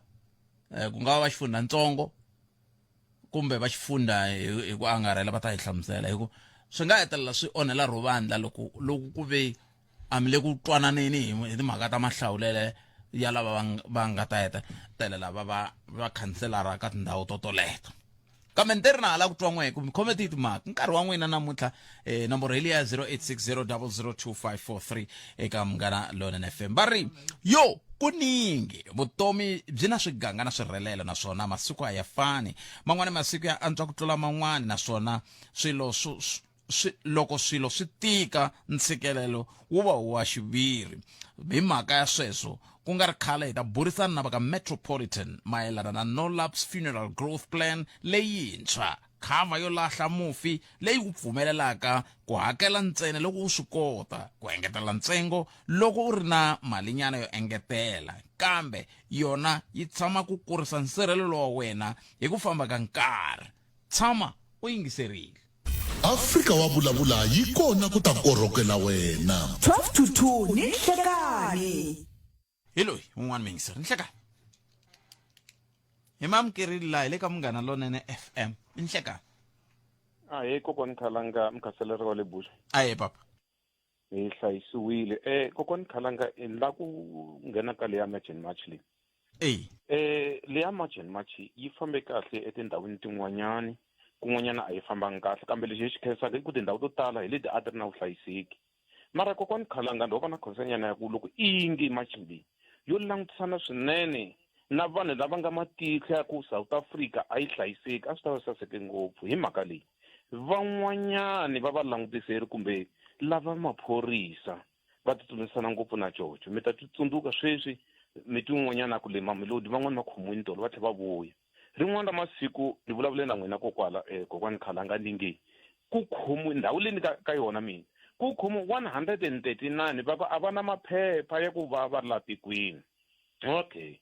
ku nga va va xifunda ntsongo kumbe va xifunda hi ku angarhela va ta hi hlamusela hi ku swi nga hetelela swi onhela ro vandla loko loko ku ve a mi le ku twananeni hi timhaka ta mahlawulele ya lava va nga ta hetelela va va va khanselara ka tindhawu to toleto. Kambe ni te ri na hala ku twa n'we ku mi khome tihi timhaka nkarhi wa n'wina namuntlha nomboro hi liya 0860002543 eka Munghana Lonene FM. Va ri yo kuningi vutomi byi na swiganga na swirhelelo naswona masiku a ya fani man'wana masiku ya antswa ku tlula man'wana naswona swilo swi loko swilo swi tika ntshikelelo wu va wa xiviri. Hi mhaka ya sweswo, ku nga ri khale hi ta burisana na va ka Metropolitan mayelana na No Lapse Funeral Growth Plan leyintshwa, khavha yo lahla mufi leyi ku pfumelelaka ku hakela ntsena loko u swi kota ku engetela ntsengo loko u ri na malinyana yo engetela, kambe yona yi tshama ku kurisa nsirhelelo wa wena hi ku famba ka nkarhi. Tshama u yingiserile. Afrika wa vulavula yi kona ku ta korhokela wena. 12 to 2 ni nhlekani. Hi loyi un'wana muyingiseri. Nhlekani. Hi ma amukerile laha hi le ka Munghana Lonene FM. Nhlekani. Ahee kokwani Khalanga mukhaseleri wa le Bush. Ahee papa. Hi hlayisiwile. Kokwani Khalanga hi la ku nghena ka leya March and March leyi. Eyi. Leya March and March yi fambe kahle etindhawini tin'wanyani, kun'wanyana a yi fambanga kahle kambe lexi hi xi khensaka i ku tindhawu to tala hi leti a ti ri na vuhlayiseki. Mara kokwani Khalanga ndo va na concern-nyana ya ku loko ingi March leyi yo langutisana swinene na vanhu lava nga matihlo ya ku South Africa a yi hlayiseki a swi ta va saseke ngopfu hi mhaka leyi van'wanyani va valangutiseri kumbe lava maphorisa va tsutsumisana ngopfu na coco. Mi ta tsundzuka sweswi miti yin'wanyana ku le Mamelodi van'wani va khomiwini tolo va tlhela va vuya. Rin'wana ra masiku ni vulavule na n'wina kokwala kokwani Khalanga ni nge ku khomiwe ndhawu leyi ni ka ka yona mina ku khomiwe 139 va ku a va na maphepha ya ku va va ri la tikweni. Okay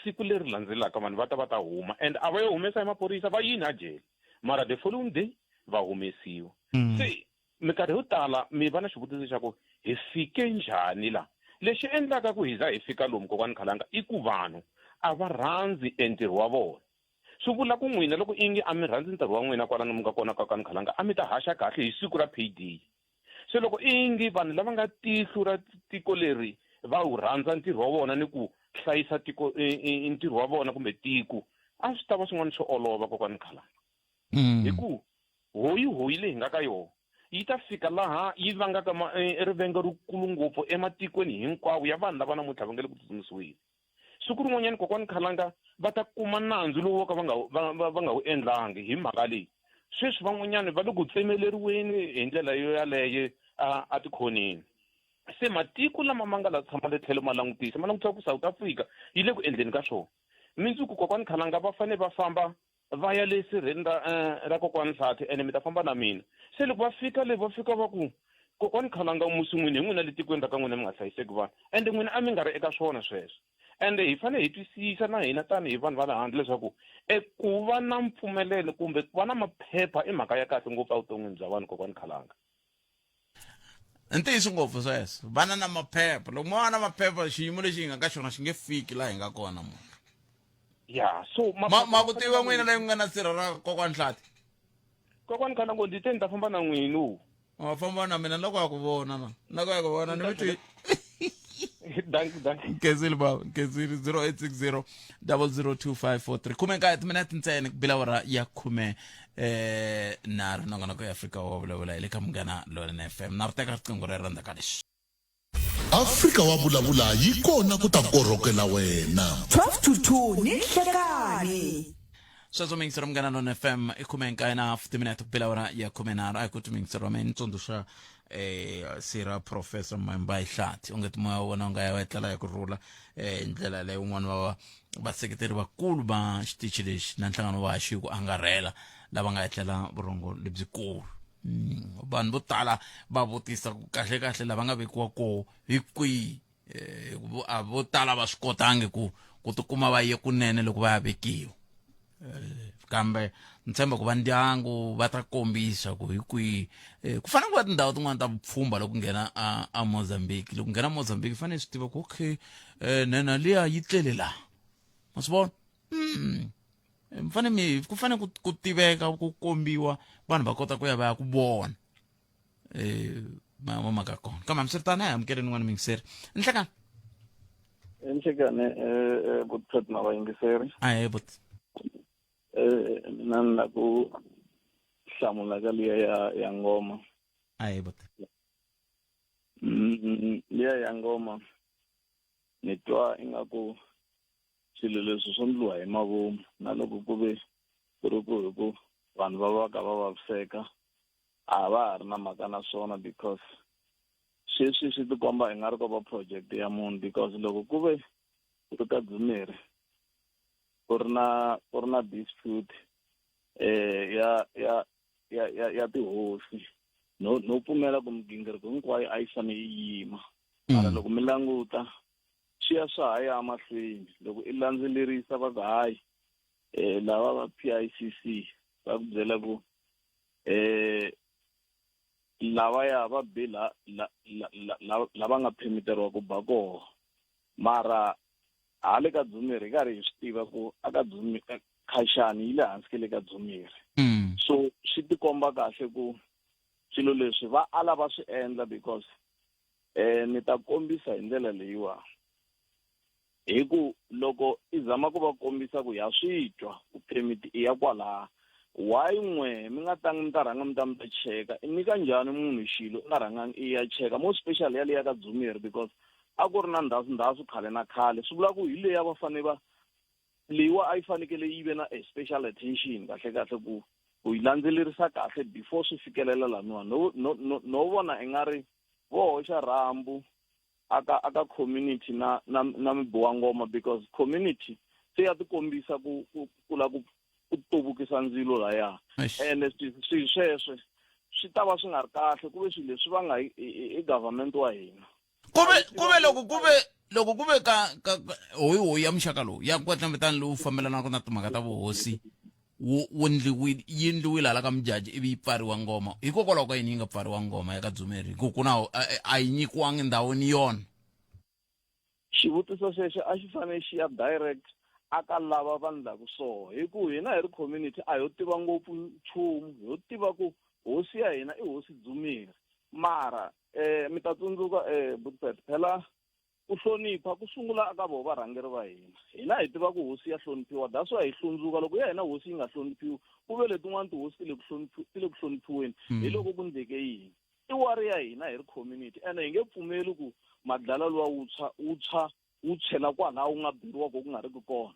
siku leri landzelaka vanhu va ta va ta huma and a va yo humesa hi maphorisa va yini a jele mara the following day va humesiwa. Se minkarhi yo tala mi va na xivutiso xa ku hi fike njhani la. Lexi endlaka ku hi za hi fika lomu kokwani Khalanga i ku vanhu a va rhandzi e ntirho wa vona. Swi vula ku n'wina loko ingi a mi rhandzi ntirho wa n'wina kwalano mi nga kona kokwani Khalanga a mi ta haxa kahle hi siku ra payday. Se loko ingi vanhu lava nga tihlo ra tiko leri va wu rhandza ntirho wa vona ni ku hlayisa tiko ntirho wa vona kumbe tiko a swi ta va swin'wana swo olova kokwani Khalanga. Hi ku hoyi hoyi leyi hi nga ka yona yi ta fika laha yi vangaka rivengo rikulu ngopfu ematikweni hinkwawo ya vanhu lava namuntlha va nga le ku tsutsumisiweni. Siku rin'wanyana kokwani Khalanga va ta kuma nandzu lowu vo ka va nga va, va, va nga wu endlangi hi mhaka leyi. Sweswi van'wanyana va le ku tsemeleriweni hi ndlela yo yaleyo a tikhoneni. Se matiko lama ma nga la tshama le tlhelo ma langutisa, ma langutisa ku South Africa yi le ku endleni ka swona. Mindzuku kokwani Khalanga va fanele va famba va ya le sirheni ra ra kokwani Hlathi ene mi ta famba na mina. Se loko va fika le va fika va ku Kokwani Khalanga musi n'wini hi n'wina le tikweni ra ka n'wina mi nga hlayiseki vanhu ende n'wina a mi nga ri eka swona sweswo ende hi fanele hi twisisa na hina tanihi vanhu va le handle leswaku e ku va na mpfumelelo kumbe ku va na maphepha i mhaka ya kahle ngopfu evuton'wini bya vanhu kokwani Khalanga. Ntiyiso ngopfu sweswo vana na maphepha loko mo va na maphepha xiyimo lexi hi nga ka xona xi nge fiki laha hi nga kona munhu ya so ma ma ku tiva n'wina leyi ku nga na sirha ra kokwani Hlati Kokwani Khalango ndzi te ni ta famba na n'wini wa famba na mina loko ya ku vona na loko ya ku vona ni mi twi danki danki nkezile baba nkezile 0860 002543 khume nkaye timinete ntsena ku bila awara ya khume eh nharhu nongonoko ya afrika wa vulavula hi le ka munghana lonene fm na ri teka riqingho rero ndzhaku ka leswi Afrika wa vulavula yi kona ku ta korhokela wena. 12 to 2 ni nhlekani. Sweswo miyingiseri munghana lona fm i khume nkaye na half timinete ku bela awara ya khume nharhu a hi ku timiyingiseri wa mina ni tsundzuxa eh sira professor Mambayi Hlathi onge ti moya wa vona u nga ya va etlela hi ku rhula eh hi ndlela leyi un'wana wa vaseketeri vakulu va xitichi lexi na nhlangano wa haxi ku angarhela lava nga etlela vurhongo lebyikulu vanhu vo tala va vutisa ku kahle kahle lava nga vekiwa koho hi kwihi eh, a vo tala va swi kotangi ku ku tikuma va ye kunene loko va ya vekiwa eh, kambe ni tshemba ku va ndyangu va ta kombisa ku hi kwihi eh, ku fanele ku va tindhawu tin'wana ta vupfhumba loko nghena a, a Mozambique loko nghena Mozambique fanele swi tiva ku okay eh, nhenha liya yi tlele laha ma swi vona mi fanele mi ku fanele ku, ku tiveka ku kombiwa vanhu va kota ku ya va ya ku vona eh ma ma maka kona kambe hambiswiritano a hi amukeleni n'wana muyingiseri nhlekani Nhlekani eh butphet na vayingiseri a but eh mina ni la ku hlamula ka liya ya ya ngoma a but liya ya ngoma ni twa ingaku swilo leswi swo ndliwa hi mavomu na loko ku ve ku ri ku hi ku vanhu va va ka va vaviseka a va ha ri na mhaka na swona because sweswi swi tikomba i nga ri ko va project ya munhu because loko ku ve ku ri ka Dzumeri ku ri na ku ri na dispute eh ya ya ya ya ya tihosi no no pfumela ku migingiriko hinkwayo a yi fanele yi yima mara loko mi languta swi ya swa ha ya mahlweni loko i landzelerisa va ku hayi um lava va P_I_C_C va ku byela ku um lavaya va be la la la lava nga phemiteriwa ku ba koho mara hale ka Dzumeri hi karhi hi swi tiva ku aka Dzumeri khaxani yi le hansi ke le ka Dzumeri so swi tikomba kahle ku swilo leswi va ala va swi endla because eh ni ta kombisa hi ndlela leyiwa hi ku loko i zama ku va kombisa ku ya swi twa ku permit i ya kwalaha why n'we mi nga tangi mi ta rhanga mi ta mi ta cheka i nyika njhani munhu xilo u nga rhangangi i ya cheka more special ya leya ka Dzumeri because a ku ri na ndhasu ndhasu khale na khale swi vula ku hi leya va fanele va leyiwa a yi fanekele yi ve na a special attention kahle kahle ku ku yi landzelerisa kahle before swi fikelela laniwa no no no no vona i nga ri vo hoxa rhambu aka aka community na na na mibiwa ngoma because community se ya tikombisa ku ku ku la ku ku tuvukisa ndzilo laya ene swi sweswo swi ta va swi nga ri kahle ku ve swilo leswi va nga hi government wa hina kuve kuve loko kuve loko kuve ka ka hoyi hoyi ya muxaka lowu ya kwetlembetani lowu fambelanaka na timhaka ta vuhosi wu wu ndliwile yi ndliwile hala ka mujaji ivi yi pfariwa ngoma hikokwalaho ka yini yi nga pfariwa ngoma ya ka dzumeri hi ku ku na a yi nyikiwangi ndhawu ni yona Xivutiso xexo a xi fanele xi ya direct aka lava va ndlaku so hi ku hina hi ri community a ho tiva ngopfu nchumu ho tiva ku hosi ya hina i hosi Dzumeri mara eh mi ta tsundzuka eh Butpet phela ku hlonipha ku sungula aka voho varhangeri va hina hina hi tiva ku hosi ya hloniphiwa that's why hi hlundzuka loko ya hina hosi yi nga hloniphiwi ku ve letin'wana tihosi ti le ku ti le ku hloniphiweni hi loko ku ndleke yini i wari ya hina hi ri community ene hi nge pfumeli ku madlala luwa wu tshwa wu tshwa wu tshwela kwalaho wu nga beriwa ko ku nga ri ki kona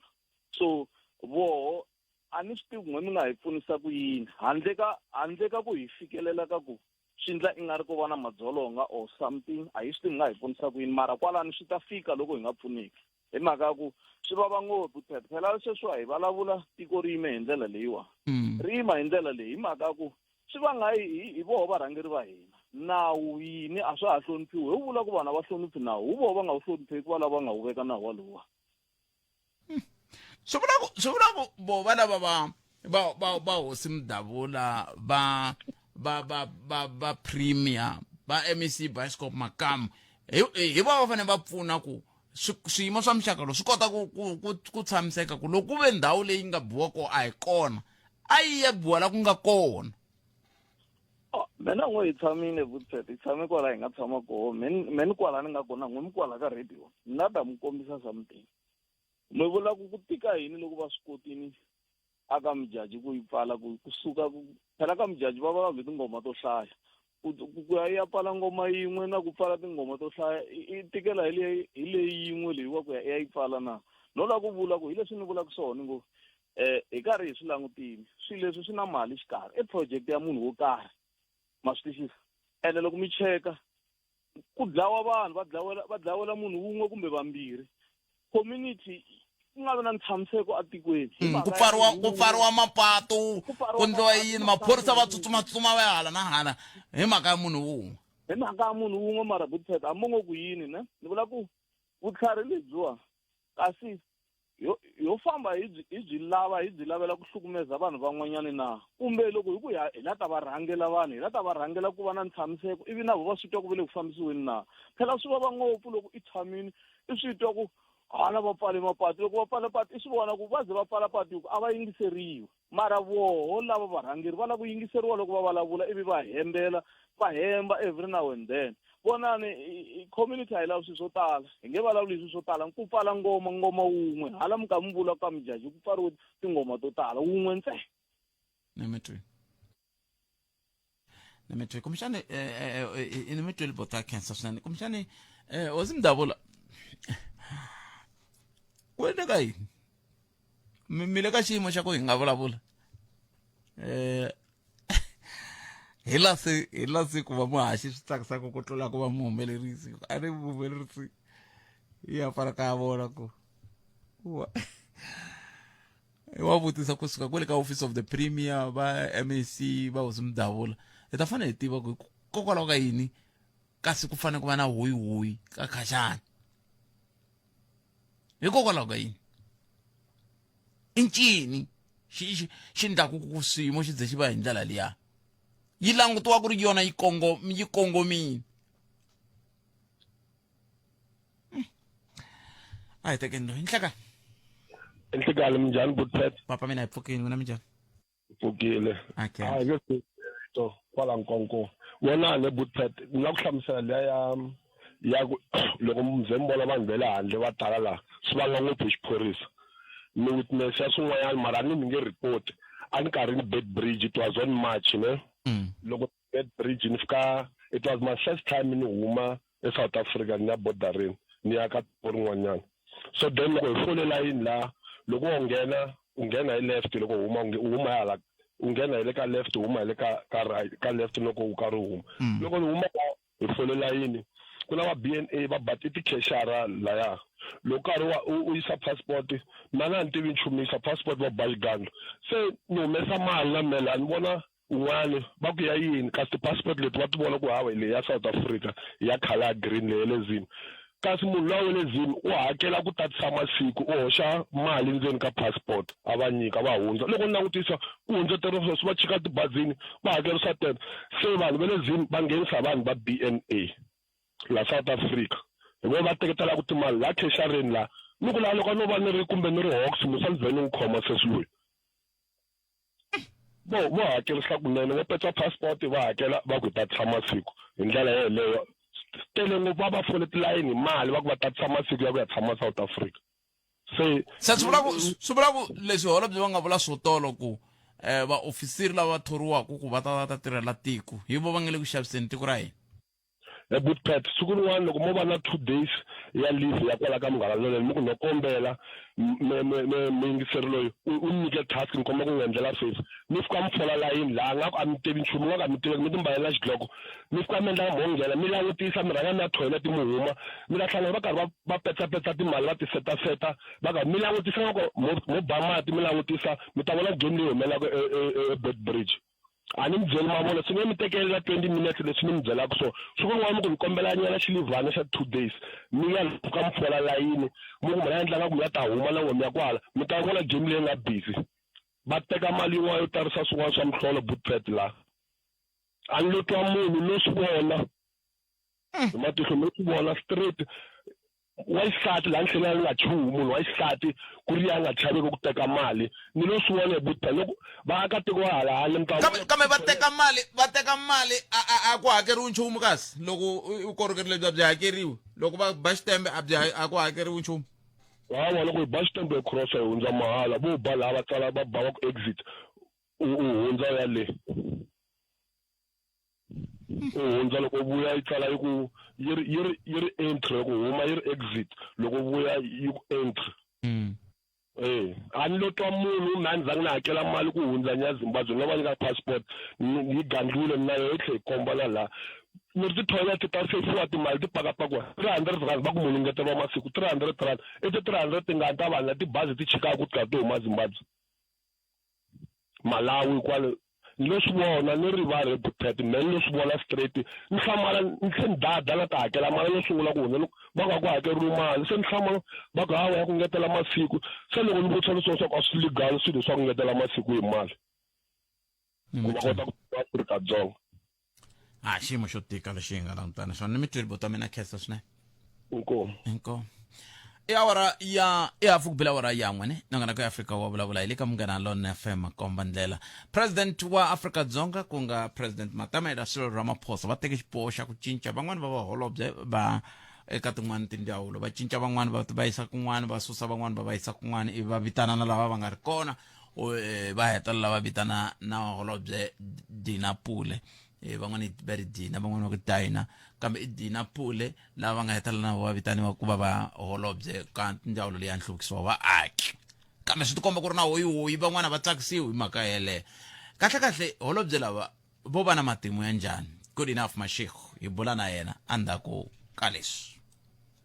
so voho a ni swi tivi ku n'we mi nga hi pfunisa ku yini handle ka handle ka ku hi fikelela ka ku swi ndla i nga ri ko va na madzolonga or something a hi swi tivi mi nga hi pfunisa ku yini mara kwalano swi ta fika loko hi nga pfuneki hi mhaka ya ku swi vava ngopfu phela phela sweswiwa hi vulavula tiko ri yime hi ndlela leyiwa ri yima hi ndlela leyi hi mhaka ya ku swi vanga hi hi voho varhangeri va hina. Nawu yini a swa ha hloniphiwi. Hi vula ku vanhu a va hloniphi nawu, hu voho va nga wu hlonipheki va lava va nga wu veka nawu walowa. Swi vula ku swi vula ku vo va lava va va va va hosi Mudavula va va va va va premier va MEC Bioscope Makamu hi hi va va fanele va pfuna ku swiyimo swa muxaka lowu swi kota ku ku ku ku tshamiseka ku loko ku ve ndhawu leyi nga biwa ko a hi kona a yi ya biwa la ku nga kona. Oh, mina n'we hi tshamile Vutset, hi tshame kwala hi nga tshama koho me me ni kwala ni nga kona n'we mi kwala ka radio ni la ta mi kombisa something. Mi vula ku ku tika yini loko va swi kotini a ka mujaji ku yi pfala ku kusuka ku phela ka mujaji va va va tinghoma to hlaya ku ku ya ya pfala nghoma yin'we na ku pfala tinghoma to hlaya i tikela hi leyi hi leyi yin'we leyi wa ku ya ya yi pfala na no la ku vula ku hi leswi ni vulaka swona ngo eh hi karhi hi swi langutile swilo leswi swi na mali xikarhi i project ya munhu wo karhi ma swi twisisa ene loko mi cheka ku dlawa vanhu va dlawela va dlawela munhu wun'we kumbe vambirhi community ku nga vi na ntshamiseko etikweni hmm, ku pfariwa ku pfariwa mapatu ku ndliwa yini maphorisa va tsutsuma tsutsuma va ya hala na hala hi mhaka ya munhu wun'we hi mhaka ya munhu wun'we mara butset a mo ngo ku yini ne ni vula ku vutlhari lebyiwa kasi yo yo famba hi byi hi byi lava hi byi lavela ku hlukumeza vanhu van'wanyana na kumbe loko hi ku hi hi la ta va rhangela vanhu hi la ta va rhangela ku va na ntshamiseko ivi na vo va swi twa ku ve le ku fambisiweni na phela swi vava ngopfu loko i tshamini i swi twa ku hala va pfale mapatu loko va pfale patu i swi vona ku va ze va pfala patu hi ku a va yingiseriwi Mara voho lava varhangeri va lava ku yingiseriwa loko va vulavula ivi va hembela va hemba every now and then. Vonani community a yi lavi swilo swo tala hi nge vulavuli hi swilo swo tala ku pfala ngoma ngoma wun'we hala mi ka mi vula ka mujaji ku pfariwe tinghoma to tala wun'we ntsena. Ni mi twini ni mi twi kumbexani eh, eh, eh, ni mi tweli bota khensa swinene kumbexani hosi Mdavula ku endleka yini mi mi le ka xiyimo xa ku hi nga vulavula eh hi la se hi la se ku va muhaxi swi tsakisaka ku tlula ku va muhumelerisi a ri muhumelerisi ya fana ka vona ku wa wa vutisa kusuka kwale ka office of the premier va mec va hosi Mudavula hi ta fanele hi tiva ku kokwalaho ka yini kasi ku fanele ku va na hoyihoyi ka khaxana hikokwalaho ka yini i ncini xi xi xi ndlaku ku swiyimo xi ze xi va hi ndlela liya yi langutiwa ku ri yona yi kongo yi kongomile a hi tekeni loyi nhleka Nhlikani minjhani Butpet papa mina hi pfukini n'wina minjhani pfukile okay a hi nge to kwala nkonko vonani Butpet ni la ku hlamusela liya ya ya ku loko mi ze mi vona vanhu va le handle va tala laha swi vanga ngopfu hi xiphorisa ni witness ya swin'wanyana mara a ni ni nge report a ni karhi ni bed bridge it was on march ne loko bed bridge ni fika it was my first time ni huma eSouth Africa ni ya bodarini ni ya ka tiko rin'wanyana so then loko hi fole layini laha loko wo nghena u nghena hi left loko u huma u huma hi hala u nghena hi le ka left u huma hi le ka ka right ka left loko u karhi u huma loko ni huma la hi fole layini ku na va B_N_A va ba i ti-cashier laya loko karhi wa u yisa passport mina a ni tivi nchumu ni yisa passport va ba xigandlo se ni humesa mali na mehe la ni vona Un'wani va ku ya yini kasi ti-passport leti va ti vona ku hawa hi leyi ya South Africa ya colour ya green leyi ya le Zim kasi munhu luya wa le Zim u hakela ku tatisa masiku u hoxa mali ndzeni ka passport a va nyika va hundza loko ni langutisa ku hundzeteriwa sweswo va chika tibazini va hakerisa ten se vanhu va le Zim va nghenisa vanhu va B_N_A la South Africa hi vona va teketelaka timali la cashier-eni la ni ku la loko a no va ni ri kumbe ni ri Hawks musa ni vhe ni n'wi khoma sesi loyi. Vo vo hakerisa kunene vo petsa passport va hakela va ku hi tatisa masiku hi ndlela yeleyo swi tele ngopfu va va fole tilayini hi mali va ku va tatisa masiku ya ku ya tshama South Africa se Se swi vula ku swi vula ku leswi holobye va nga vula swo tolo ku eh vaofisiri lava thoriwaka ku va ta va ta tirhela tiko hi vo va nga le ku xaviseni tiko ra hina. He Good Pat, siku rin'wana loko mo va na 2 days ya leave ya kwala ka Munghana Lonene mi ku no kombela me me me muyingiseri loyi u u ni nyike task ni kombela ku n'wi endlela favor mi fika mi fola layini laha nga ku a mi tivi nchumu nga ku a mi tiveki mi ti mbalela xidloko mi fika mi endla mo nghena mi langutisa mi rhanga mi ya toilet mi huma mi ta hlangana va karhi va va petsapetsa timali va ti setaseta va karhi mi langutisa nga ku mo mo ba mati mi langutisa mi ta vona game leyi humelelaka e e e Beitbridge. A ni mi byeli mavona swi nge mi tekelela 20 minutes leswi ni mi byelaka swona. Siku rin'wana mi ku ni kombela nyana xilivhana xa 2 days mi ya ka mi fola layini mi ku mi la endla nga ku mi ya ta huma na n'we mi ya kwala mi ta vona game leyi nga busy. Va teka mali yin'wana yo tarisa swin'wana swa mihlolo Bootpad la. A ni lo twa munhu no swi vona hi matihlo no swi vona straight wa xisati laha ni tlhela ni nga chuhi munhu wa xisati ku ri ya nga chaveki ku teka mali ni lo swi vona hi Bootpad loko vaakatiko va hala handle mi ta kambe kambe va teka mali va teka mali a a a ku hakeriwi nchumu kasi loko vukorhokeri lebyi a byi hakeriwi loko va ba xitembe a byi a ku hakeriwi nchumu. Hawa loko hi ba xitembe hi cross hi hundza mahala vo ba laha va tsala va ba va ku exit u u hundza u ya le u hundza loko u vuya yi tsala yi ku yi ri yi ri yi ri entry loko u huma yi ri exit loko u vuya yi ku entry. Eh a ni lo twa munhu na ni zangi ni hakela mali ku hundza ni ya Zimbabwe ni nga va nyika passport yi gandliwile na yona yi tlhe yi komba na laha ni ri ti-toilet ta sefiwa timali ti pakapakiwa 300 rand va ku munhu ngeteriwa masiku 300 rand i ti 300 tingani ta vanhu la tibazi ti chikaka ku tlula ti huma Zimbabwe. Malawi kwale ni lo swi vona ni rivale Bootpad me ni lo swi vona straight ni hlamala ni tlhe ni dada la ta hakela mali yo sungula ku hundza loko va ku a ku hakeriwi mali se ni hlamala va ku hawa ya ku ngetela masiku se loko ni vutisa leswi swa ku a swi legal swilo swa ku ngetela masiku hi mali ku va kota ku Afrika-Dzonga. A xiyimo xo tika lexi hi nga langutana xona ni mi twile buti wa mina khensa swinene. Inkomu. Inkomu. I awara ya i hafu ku bile awara ya n'we ne nongonoko ya Afrika wa vulavula hi le ka Munghana Lonene FM komba ndlela. President wa Afrika-Dzonga ku nga President Matamela Cyril Ramaphosa va teke xiboho xa ku cinca van'wani va vaholobye va eka tin'wani tindzawulo va cinca van'wani va va yisa kun'wani va susa van'wani va va yisa kun'wani ivi va vitana na lava va nga ri kona va hetelela va vitana na holobye Dina Pule. Van'wani va ri Dina van'wani va ku Dina kambe i Dina Pule lava va nga hetelela na va vitaniwa ku va va holobye ka ndzawulo leyi ya nhluvukiso wa vaaki kambe swi tikomba ku ri na hoyihoyi van'wana va tsakisiwi hi mhaka yeleyo kahle kahle holobye lava vo va na matimu ya njhani good enough mashego hi bula na yena endzhaku ka leswi.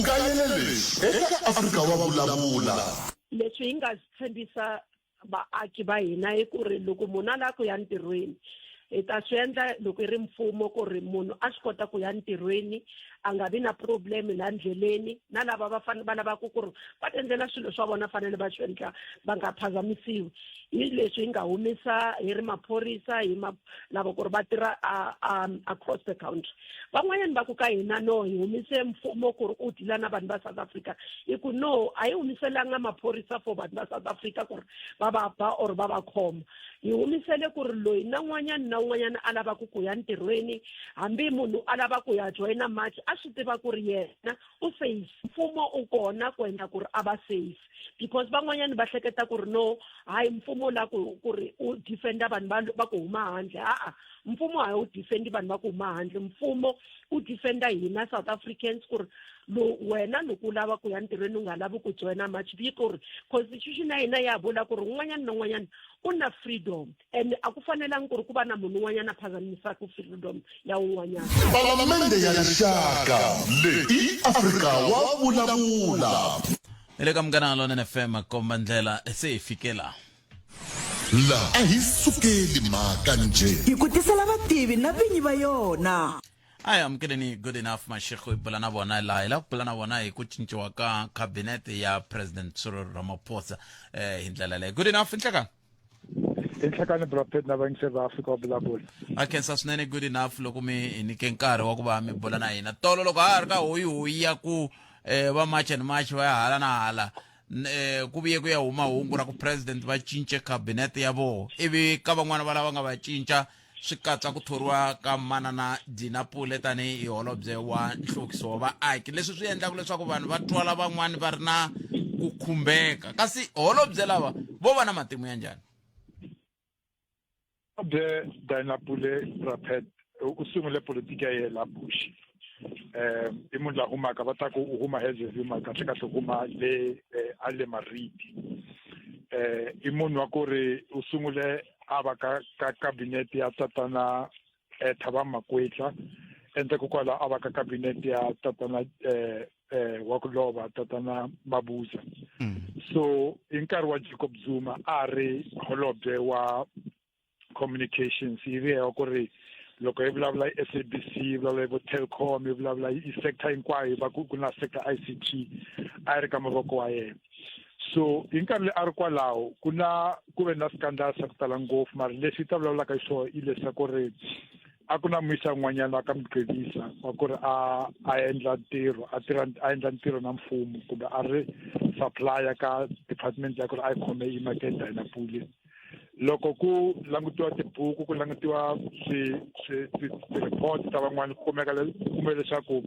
Kayele leswi eka Afrika wa Vulavula. Leswi hi nga tshembisa vaaki va hina i ku ri loko munhu a lava ku ya ntirhweni hi ta swi endla loko i ri mfumo ku ri munhu a swi kota ku ya ntirhweni a nga vi na problem la ndleleni na lava va fanele va lavaka ku ri va ti endlela swilo swa vona fanele va swi endla va nga phazamisiwi hi leswi hi nga humesa hi ri maphorisa hi ma lava ku ri va tirha across the country van'wanyana va ku ka hina no hi humise mfumo ku ri u deala na vanhu va South Africa hi ku no a hi humiselanga maphorisa for vanhu va South Africa ku ri va va ba or va va khoma hi humisele ku ri loyi na n'wanyana na un'wanyana a lavaka ku ya ntirhweni hambi munhu a lava ku ya joyina march a swi tiva ku ri yena u safe mfumo u kona ku endla ku ri a va safe because van'wanyana va hleketa ku ri no hayi mfumo la ku ku ri u defenda vanhu va va ku huma handle a-a mfumo a wu defendi vanhu va ku huma handle mfumo u defenda hina South Africans ku ri lo wena loko u lava ku ya ntirhweni u nga lavi ku joyina march vi ku ri constitution ya hina ya vula ku ri un'wanyana na un'wanyana u na freedom and a ku fanelangi ku ri ku va na munhu un'wanyana a phazamisaka freedom ya un'wanyana. Palamende ya Rixaka leyi i Afrika wa Vulavula. Hi le ka Munghana Lonene FM komba ndlela se hi fike la. La a hi sukeli mhaka njhe. Hi ku tisela vativi na vinyi va yona. A hi amukeleni Good Enough Mashego hi bula na vona laha hi lava ku bula na vona hi ku cinciwa ka khabinete ya President Cyril Ramaphosa hi ndlela leyi. Good Enough nhlekani. I nhlekani Bra Pat na vayingiseri va Afrika wa Vulavula. A khensa swinene Good Enough loko mi hi nyike nkarhi wa ku va mi bula na hina. Tolo loko ha ha ri ka hoyihoyi ya ku va March and March va ya hala na hala ku vuye ku ya huma hungu ra ku president va cince cabinet ya voho ivi ka van'wana va lava nga va cinca swi katsa ku thoriwa ka manana Dina Pule tanihi holobye wa nhluvukiso wa vaaki leswi swi endlaka leswaku vanhu va twala van'wani va ri na ku khumbeka kasi holobye lava vo va na matimu ya njhani? Holobye Dina Pule Rapet u sungule politiki ya yena la Bush i munhu la humaka va ta ku u huma Hazyview mara kahle kahle u huma le a le Mariti i munhu wa ku ri u sungule a va ka ka cabinet ya tatana Thabang Makwetla endzhaku kwalaho a va ka cabinet ya tatana wa ku lova tatana Mabuza so hi nkarhi wa Jacob Zuma a ri holobye wa communications yi ri ku ri loko hi vulavula hi SABC hi vulavula hi vo Telkom hi vulavula hi sector hinkwayo va ku ku na sector ICT a yi ri ka mavoko wa yena so hi nkarhi leyi a ri kwalaho ku na ku ve na scandal swa ku tala ngopfu mara leswi ta vulavulaka hi swona i leswaku ri a ku na muyisa un'wanyana wa ka mugqivisa wa ku ri a a endla ntirho a tirha a endla ntirho na mfumo kumbe a ri supplier ka department ya ku ri a yi khome i market ya Pule loko ku langutiwa tibuku ku langutiwa swi swi ti-report ta van'wani ku kumeka kume leswaku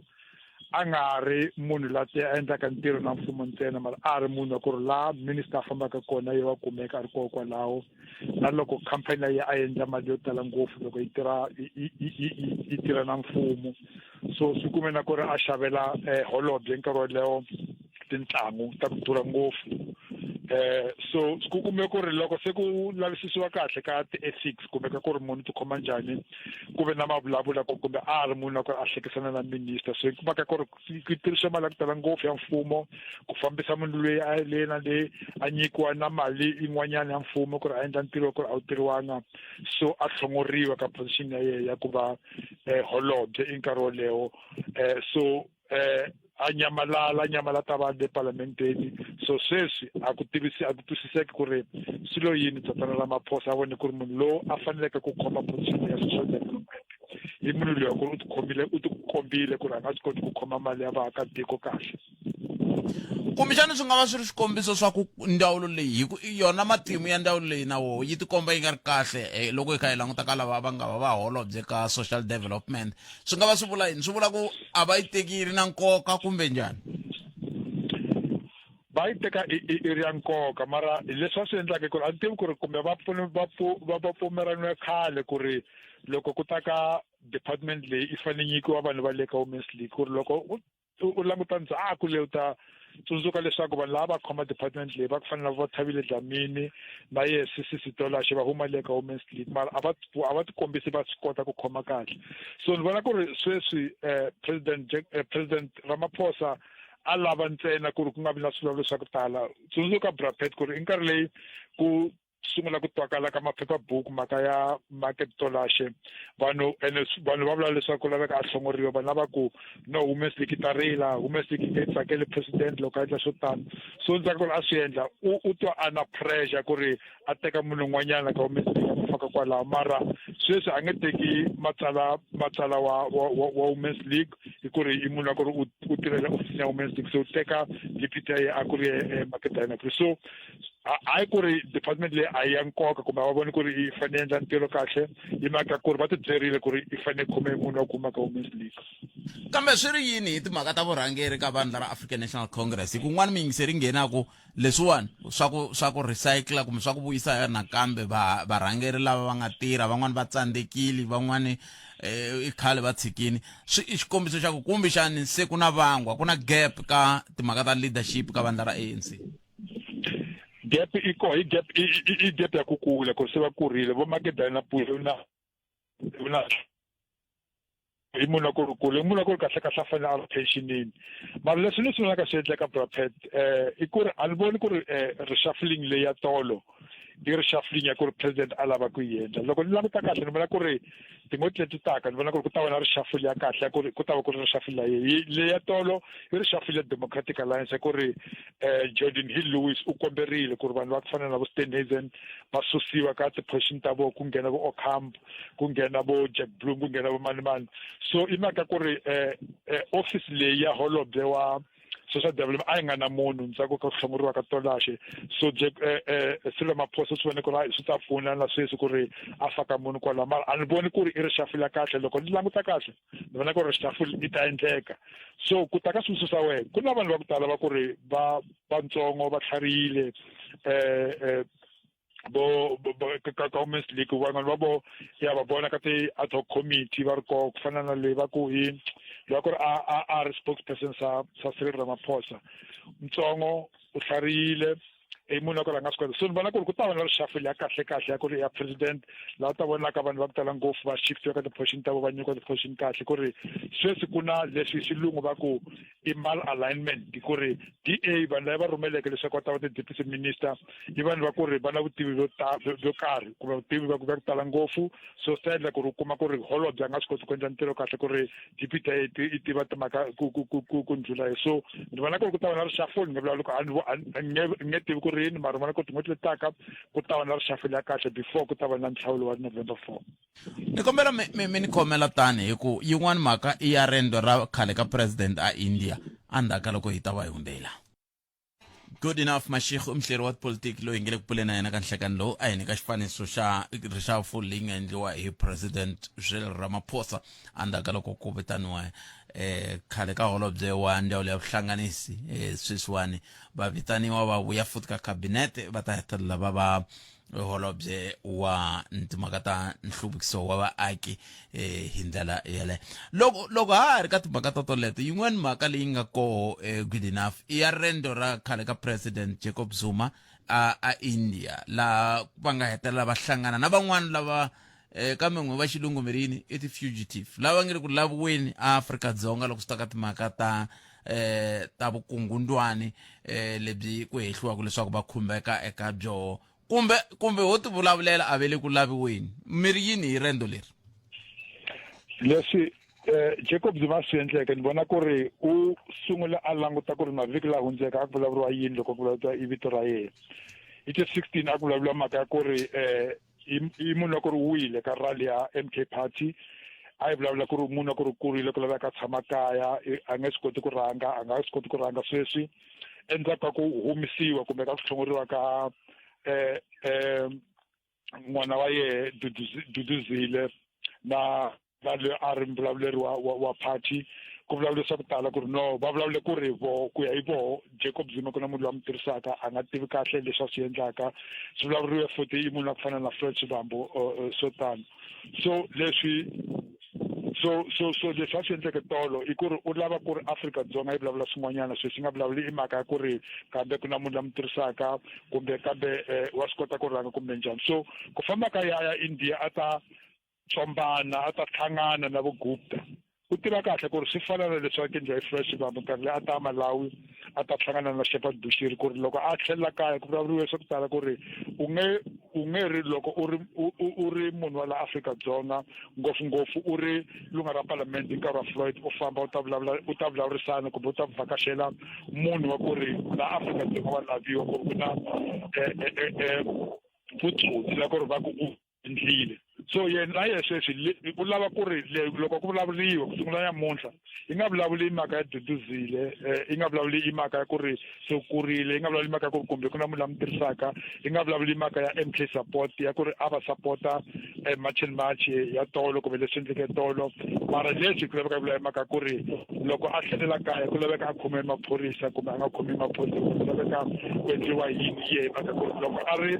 a nga ri munhu la ti endlaka ntirho na mfumo ntsena mara a ri munhu wa ku ri laha minister a fambaka kona ye wa kumeka a ri koho kwalaho na loko khampani ya ye a endla mali yo tala ngopfu loko yi tirha yi tirha na mfumo so swi kume na ku ri a xavela eh, holobye nkarhi wolowo tintlangu ta ku durha ngopfu eh so ku kume ku ri loko se ku lavisisiwa kahle ka ti-ethics kumbe ka ku ri munhu tikhoma njhani ku ve na mavulavula ku kumbe a ri munhu wa ku ri a hlekisana na minister so hi kumaka ku ri ku tirhisiwa mali ya ku tala ngopfu ya mfumo ku fambisa munhu loyi a le na le a nyikiwa na mali yin'wanyana ya mfumo ku ri a endla ntirho ku ri a wu tirhiwanga so a hlongoriwa ka position ya yena ya ku va eh, holobye i nkarhi wolewo eh, so eh a nyamalala nyamalata va le palamenteni so sweswi a ku tivisi a ku twisiseki ku ri swilo yini tatana Ramaphosa a vone ku ri munhu lowu a faneleke ku khoma position ya social development i munhu loyi ku ri u tikhomile u tikombile ku ri a nga swi koti ku khoma mali ya vaakatiko kahle kumbexana swi nga va swi ri swikombiso swa ku ndzawulo leyi hi ku yona matimu ya ndzawulo leyi na woho yi tikomba yi nga ri kahle eh, loko hi kha hi languta ka lava va nga va va holobye ka social development swi nga va swi vula yini swi vula ku a va yi teki yi ri na nkoka kumbe njhani va yi teka i ri ya nkoka mara leswi va swi endlaka ku ri a ni tivi ku ri kumbe va va va pfumelaniwe khale ku ri loko ku ta ka department leyi i fanele nyikiwa vanhu va le ka women's league ku ri loko u languta ndzhaku leyi u ta tsundzuka leswaku vanhu lava va khoma department leyi va ku fanele va Thabile Dlamini na yehe Sisi Tolashe va huma le ka women's league mara a va a va tikombisi va swi kota ku khoma kahle so ni vona ku ri sweswi um president eh, president Ramaphosa a lava ntsena ku ri ku nga vi na swilavelo swa ku tala tsundzuka brapet ku ri i nkarhi leyi ku sungula ku twakala ka maphephabuku mhaka ya market tolashe vanhu ene vanhu va vula leswaku ku laveka a hlongoriwa vanhu lava ku no women's league ta rila women's league yi nge tsakeli president loko a endla swo tano so ndzhaku ku ri a swi endla u u twa a na pressure ku ri a teka munhu un'wanyana ka women's league a n'wi faka kwalaho mara sweswi a nge teki matsala matsala wa wa wa women's league hi ku ri i munhu wa ku ri u tirhela ofisini ya women's league so u teka deputy ya yena a ku ri eh, market dynamic so hayi ku ri department leyi a yi ya nkoka kumbe a va voni ku ri yi fanele endla ntirho kahle hi mhaka ku ri va tibyerile ku ri yi fanele khome munhu wa ku huma ka women's league kambe swi ri yini hi timhaka ta vurhangeri ka vandla ra African National Congress hi ku n'wana miyingiseri nghenaku leswiwani swa ku swa ku recycla kumbe swa ku vuyisa nakambe va varhangeri lava va nga tirha van'wani va tsandzekile van'wani eh, i khale va tshikini swi i xikombiso xa ku kumbexani se ku na vangwa ku na gap ka timhaka ta leadership ka vandla ra ANC gap i koho i gap i gap ya ku kula ku se va kurile vo Makedani na Pule na na i munhu wa ku ri kule i munhu wa ku ri kahle kahle a fanele a ri pensionini mara leswi ni swi vonaka swi endleka brapet um i ku ri a ni voni ku ri um reshuffling leyi ya tolo i reshuffling ya ku ri president a lava ku yi endla loko ni languta kahle ni vona ku ri tin'hweti leti taka ni vona ku ri ku ta va na reshuffle ya kahle ya ku ri ku ta va ku ri reshuffle ya leyi ya tolo i reshuffle ya Democratic Alliance ya ku ri um Jordan Hill Lewis u komberile ku ri vanhu va ku fana na vo Steenhuisen va susiwa ka ti-position ta vona ku nghena vo Ocamp ku nghena vo Jack Bloom ku nghena vo mani mani so i mhaka ku ri um office leyi ya holobye wa social development a yi nga na munhu ndzhaku ka ku hlongoriwa ka Tolashe so Jack eh, eh, Cyril Ramaphosa swi vone ku ri swi ta pfuna na sweswi ku ri a faka munhu kwalaho mara a ni voni ku ri i reshuffle ya kahle loko ni languta kahle ni vona ku ri reshuffle yi ta endleka so ku ta ka swivutiso swa wena ku na vanhu va ku tala va ku ri va vantsongo va tlharihile eh, eh, vo ka ka women's league van'wana va vo ya va vona ka ti-ad hoc committee va ri koho ku fana na leyi va ku i loyi ku ri a a a ri spokesperson sa sa Cyril Ramaphosa ntsongo u tlharihile I munhu wa ku ri a nga swi kota. So ni vona ku ri ku ta va na reshuffle ya kahle kahle ya ku ri ya president, laha u ta vonaka vanhu va ku tala ngopfu va shiftiwa ka ti-position ta vo, va nyikiwa ti-position kahle, ku ri sweswi ku na leswi xilungu va ku i mal-alignment, ku ri DA vanhu lava va rhumeleke leswaku va ta va ti-deputy minister i vanhu va ku ri va na vutivi byo ta byo karhi kumbe vutivi va ku va ku tala ngopfu. So swi ta endla ku ri u kuma ku ri holobye a nga swi koti ku endla ntirho kahle, ku ri deputy ya yi tiva timhaka ku ku ku ku ku ndlula ye. So ni vona ku ri ku ta va na reshuffle. Ni nge vulavuli ku a ni a ni nge ni nge tivi ku ri yini, mara ni vona ku tin'hweti leti taka ku ta va na reshuffle ya kahle before ku ta va na nhlawulo wa November 4. Ni kombela mi mi mi ni khomela tani hi ku yin'wani mhaka i ya rendzo ra khale ka president a India endzhaku ka loko hi ta va hi hundzela. Good enough Mashego, muhleri wa tipolitiki loyi hi nge le ku puleni na yena ka nhlekani lowu, a hi nyika xifaniso xa reshuffle leyi nga endliwa hi President Cyril Ramaphosa endzhaku ka loko ku vitaniwa khale ka holobye wa ndzawulo ya vuhlanganisi sweswiwani va vitaniwa va vuya futhi ka khabinete va ta hetelela va va holobye wa timhaka ta nhluvukiso wa vaaki hi ndlela yeleyo. Loko loko ha ha ri ka timhaka to toleto, yin'wana mhaka leyi nga koho good enough i ya rendzo ra khale ka President Jacob Zuma a a India, laha va nga hetelela va hlangana na van'wana lava kambe n'we va xilungu mi ri yini, i ti-fugitive lava nge le ku laviweni a Afrika-Dzonga loko swi ta ka timhaka ta ta vukungundwani lebyi ku hehliwaka leswaku va khumbeka eka byoho, kumbe kumbe ho tivulavulela a ve le ku laviweni. Mi ri yini hi rendzo leri? Leswi Jacob Zuma swi endleke, ni vona ku ri u sungule a languta ku ri mavhiki laha hundzeke a ku vulavuriwa yini loko ku vulavuriwa i vito ra yena. Hi ti 16 a ku vulavuriwa mhaka ya ku ri i munhu wa ku ri wile ka rally ya MK Party, a yi vulavula ku ri munhu wa ku ri kurile, ku laveka a tshama kaya, a nge swi koti ku rhanga, a nga swi koti ku rhanga sweswi endzhaku ka ku humisiwa kumbe ka ku hlongoriwa ka n'wana wa yehe Duduzile na na loyi a ri mbulavuleri wa wa, wa party. Ku vulavule swa ku tala ku ri no va vulavule ku ri vo ku ya hi voho Jacob Zuma ku na munhu loyi a mi tirhisaka, a nga tivi kahle leswi a swi endlaka. Swi vulavuriwe futhi i munhu wa ku fana na Floyd Shivambu, swo tano. So leswi so so so leswi a swi endleke tolo i ku ri u lava ku ri Afrika-Dzonga yi vulavula swin'wanyana sweswi nga vulavuli i mhaka ya ku ri kambe ku na munhu la mi tirhisaka kumbe kambe wa swi kota ku rhanga kumbe njhani. So ku famba ka ya ya India a ta tsombana, a ta hlangana na vo Gupta, u tiva kahle ku ri swi fana na leswi a kendliwa hi Floyd Shivambu nkarhi leyi a ta Malawi a ta hlangana na Shepherd Bushiri, ku ri loko a tlhelela kaya ku vulavuriwe swa ku tala ku ri u nge u nge ri loko u ri u ri munhu wa la Afrika-Dzonga, ngopfungopfu u ri lunga ra palamende hi nkarhi wa Floyd, u famba u ta vulavula u ta vulavurisana kumbe u ta vhakaxela munhu wa ku ri la Afrika-Dzonga wa laviwa ku ri ku na vutsotsi la ku ri va ku u endlile. So yena na yena sweswi u lava ku ri loko ku vulavuriwa ku sungula nyamuntlha yi nga vulavuli mhaka ya Duduzile, yi nga vulavuli i mhaka ya ku ri se u kurile, yi nga vulavuli mhaka ya ku ri kumbe ku na munhu la mi tirhisaka, yi nga vulavuli mhaka ya MK support ya ku ri a va sapota March and March ya tolo kumbe leswi endleke tolo. Mara leswi ku laveka vulavula mhaka ku ri loko a tlhelela kaya ku laveka a khomiwe maphorisa kumbe a nga khomi maphorisa, kumbe ku laveka ku endliwa yini ye, hi mhaka ku ri loko a ri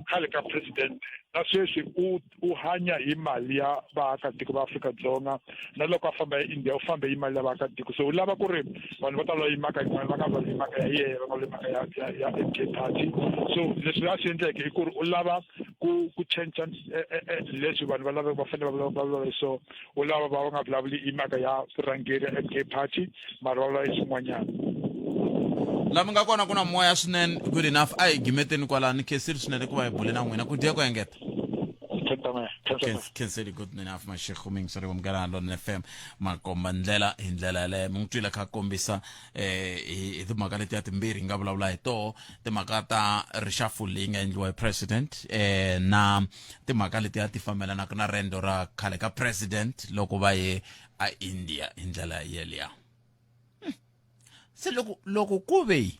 khale ka president na sweswi u u hanya hi mali ya vaakatiko va Afrika-Dzonga, na loko a famba eIndia u fambe hi mali ya vaakatiko. So u lava ku ri vanhu va ta vulavula hi mhaka yin'wana, va nga vulavuli hi mhaka ya yena, va nga vulavuli mhaka ya ya ya MK Party. So leswi a swi endleke i ku ri u lava ku ku cinca leswi vanhu va lavaka va fanele va vulavula hi swona. U lava va nga vulavuli hi mhaka ya vurhangeri ya MK Party, mara va vulavula hi swin'wanyana. La mi nga kona ku na moya swinene. Good enough, a hi gimeteni kwalano. Khensile swinene ku va hi bule na n'wina. Ku dya ku engeta. Khenseli Good enough Mashego, muyingiseri wa Munghana Lonene FM, makomba ndlela hi ndlela yaleyo. Mi n'wi twile kha kombisa hi timhaka letiya timbirhi hi nga vulavula hi toho, timhaka ta reshuffle leyi nga endliwa hi president na timhaka letiya ti fambelanaka na rendo ra khale ka president loko va ye a India hi ndlela yeliya. Se loko loko ku ve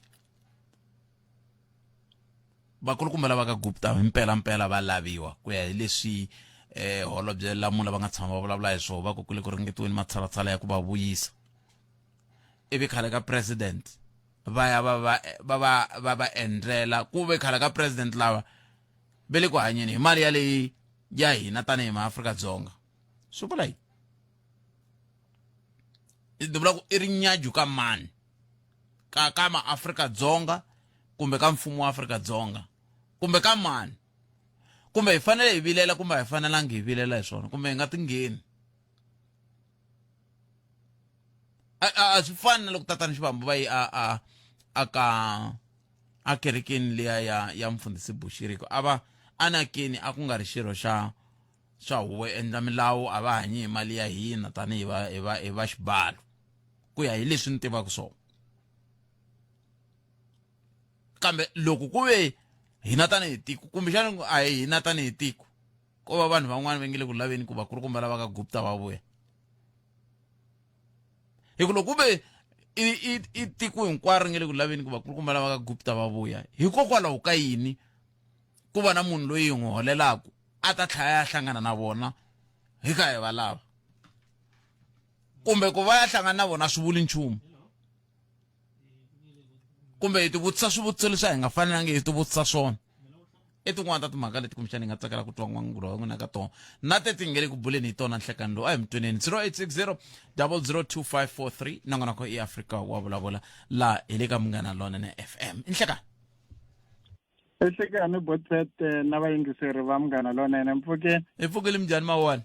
vakulukumba lava ka Gupta himpela mpela va laviwa ku ya hi leswi holobye Lamula va nga tshama va vulavula hi swona, va ku ku le ku ringetiweni matshalatshala ya ku va vuyisa, ivi khale ka president va ya va va va va va va endlela ku ve khale ka president lava ve le ku hanyeni hi mali yaleyi ya hina tanihi maAfrika-Dzonga, swi vula yini? Ni vula ku i rinyaju ka mani, ka ka maAfrika-Dzonga? kumbe ka mfumo wa Afrika-Dzonga kumbe ka mani kumbe hi fanele hi vilela kumbe a hi fanelangi hi vilela hi swona kumbe hi nga tingheni a swi fani na loko tatana xivambu va yi a a a ka a kerekeni liya ya ya mfundhisi Bushiriko a va anakeni a ku nga ri xirho xa swa huvo endla milawu a va hanyi hi mali ya hina tanihi va hi va hi va xibalo ku ya hi leswi ni tivaka swona kambe loko ku ve hina tanihi tiko kumbexana a hi hina tanihi tiko ko va vanhu van'wana va nge le ku laveni ku vakulukumba lava ka Gupta va vuya hi ku loko ku ve i i i tiko hinkwaro ri nge le ku laveni ku vakulukumba lava ka Gupta va vuya hikokwalaho ka yini ku va na munhu loyi hi n'wi holelaka a ta tlhela ya hlangana na vona hi ka hi va lava kumbe ku va ya hlangana na vona swi vuli nchumu kumbe hi tivutisa swivutiso leswi a hi nga fanelangi hi tivutisa swona i tin'wana ta timhaka leti kumbexana hi nga tsakela ku twa n'wangulo wa n'wina ka tona na teti nge le ku buleni hi tona nhlekani lowu a hi mi tweneni 0860 002543 nongonoko i afrika wa vulavula laha hi le ka munghana lonene fm i nhlekani Ehlekani Botpet eh, na vayingiseri va munghana lonene mpfukeni hi pfukile minjhani mawani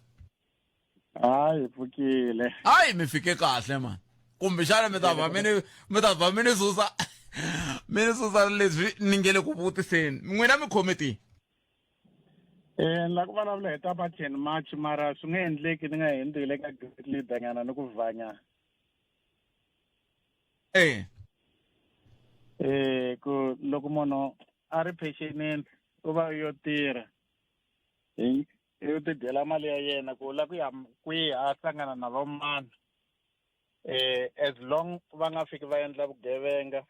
hayi hi pfukile hayi mi fike kahle mani kumbexana mi ta va mi ni mi ta va mi ni susa mi ni susa leswi ni nge le ku vutiseni n'wina mi khome tihi Eh ni la ku vulavula hi ta March and March mara swi nge endleki ni nga hundzi hi le ka great leader nyana ni ku vhanya eh eh ku loko munhu a ri phenxenini u va yo tirha hi u tidyela mali ya yena ku u la ku ya kwihi a hlangana na vamani eh as long va nga fiki va endla vugevenga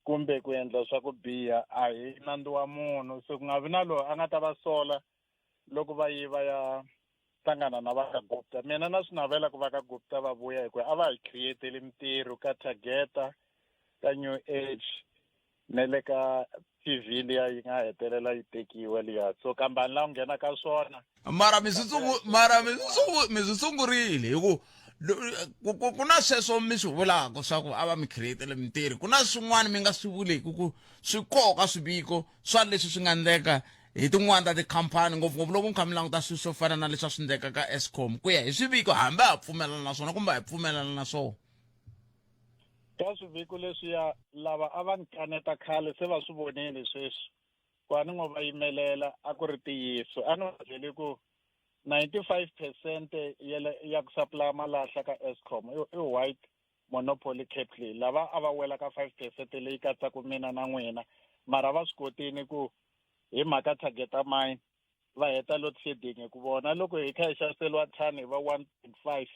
kumbe ku endla swa ku biha a hi nandzu wa munhu se ku nga vi na loyi a nga ta va sola loko va yi va ya hlangana na va ka Gupta mina na swi navela ku va ka Gupta va vuya hikuva a va hi createle mintirho ka Targeta ka New Age ne le ka TV liya yi nga hetelela yi tekiwe liya so kambe a ni la ku nghena ka swona mara mi swi sungu mara mi swi sungu mi swi sungurile hi ku ku ku ku na sweswo mi swi vulaka swa ku a va mi createle mintirho ku na swin'wana mi nga swi vuleki ku swi koka swiviko swa leswi swi nga endleka hi tin'wana ta tikhampani ngopfungopfu loko mi kha mi languta swilo swo fana na leswi a swi endleka ka Eskom ku ya hi swiviko hambi ha pfumelana na swona kumbe a hi pfumelana na swona ka swiviko leswiya lava a va ni kaneta khale se va swi vonile sweswi ku a ni ngo va yimelela a ku ri ntiyiso a ni va byele ku 95 percent ya ya ku supply malahla ka Eskom i white monopoly capital lava a va wela ka 5 percent leyi katsaka mina na n'wina mara va swi kotini ku hi mhaka targeta mine va heta load shedding hi ku vona loko hi kha hi xaviseliwa thani hi va 1.5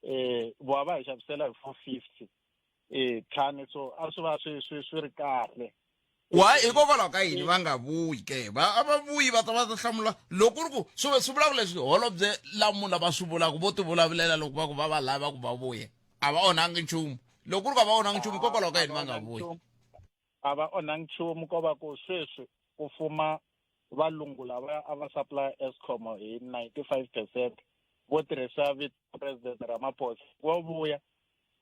eh vo va hi xavisela hi 450 eh thani so a swi va swi swi swi ri kahle why hikokwalaho ka yini va nga vuyi ke va a va vuyi va ta va ta hlamula loko ku ri ku swi swi vulaka leswi holobye lamula va swi vulaka vo ti vulavulela loko va ku va va lava ku va vuya a va onhangi nchumu loko ku ri ku a va onhangi nchumu hikokwalaho ka yini va nga vuyi a va onhangi nchumu ko va ku sweswi ku fuma valungu lava a va supply Eskom hi 95 percent vo tirhisa vito president Ramaphosa vo vuya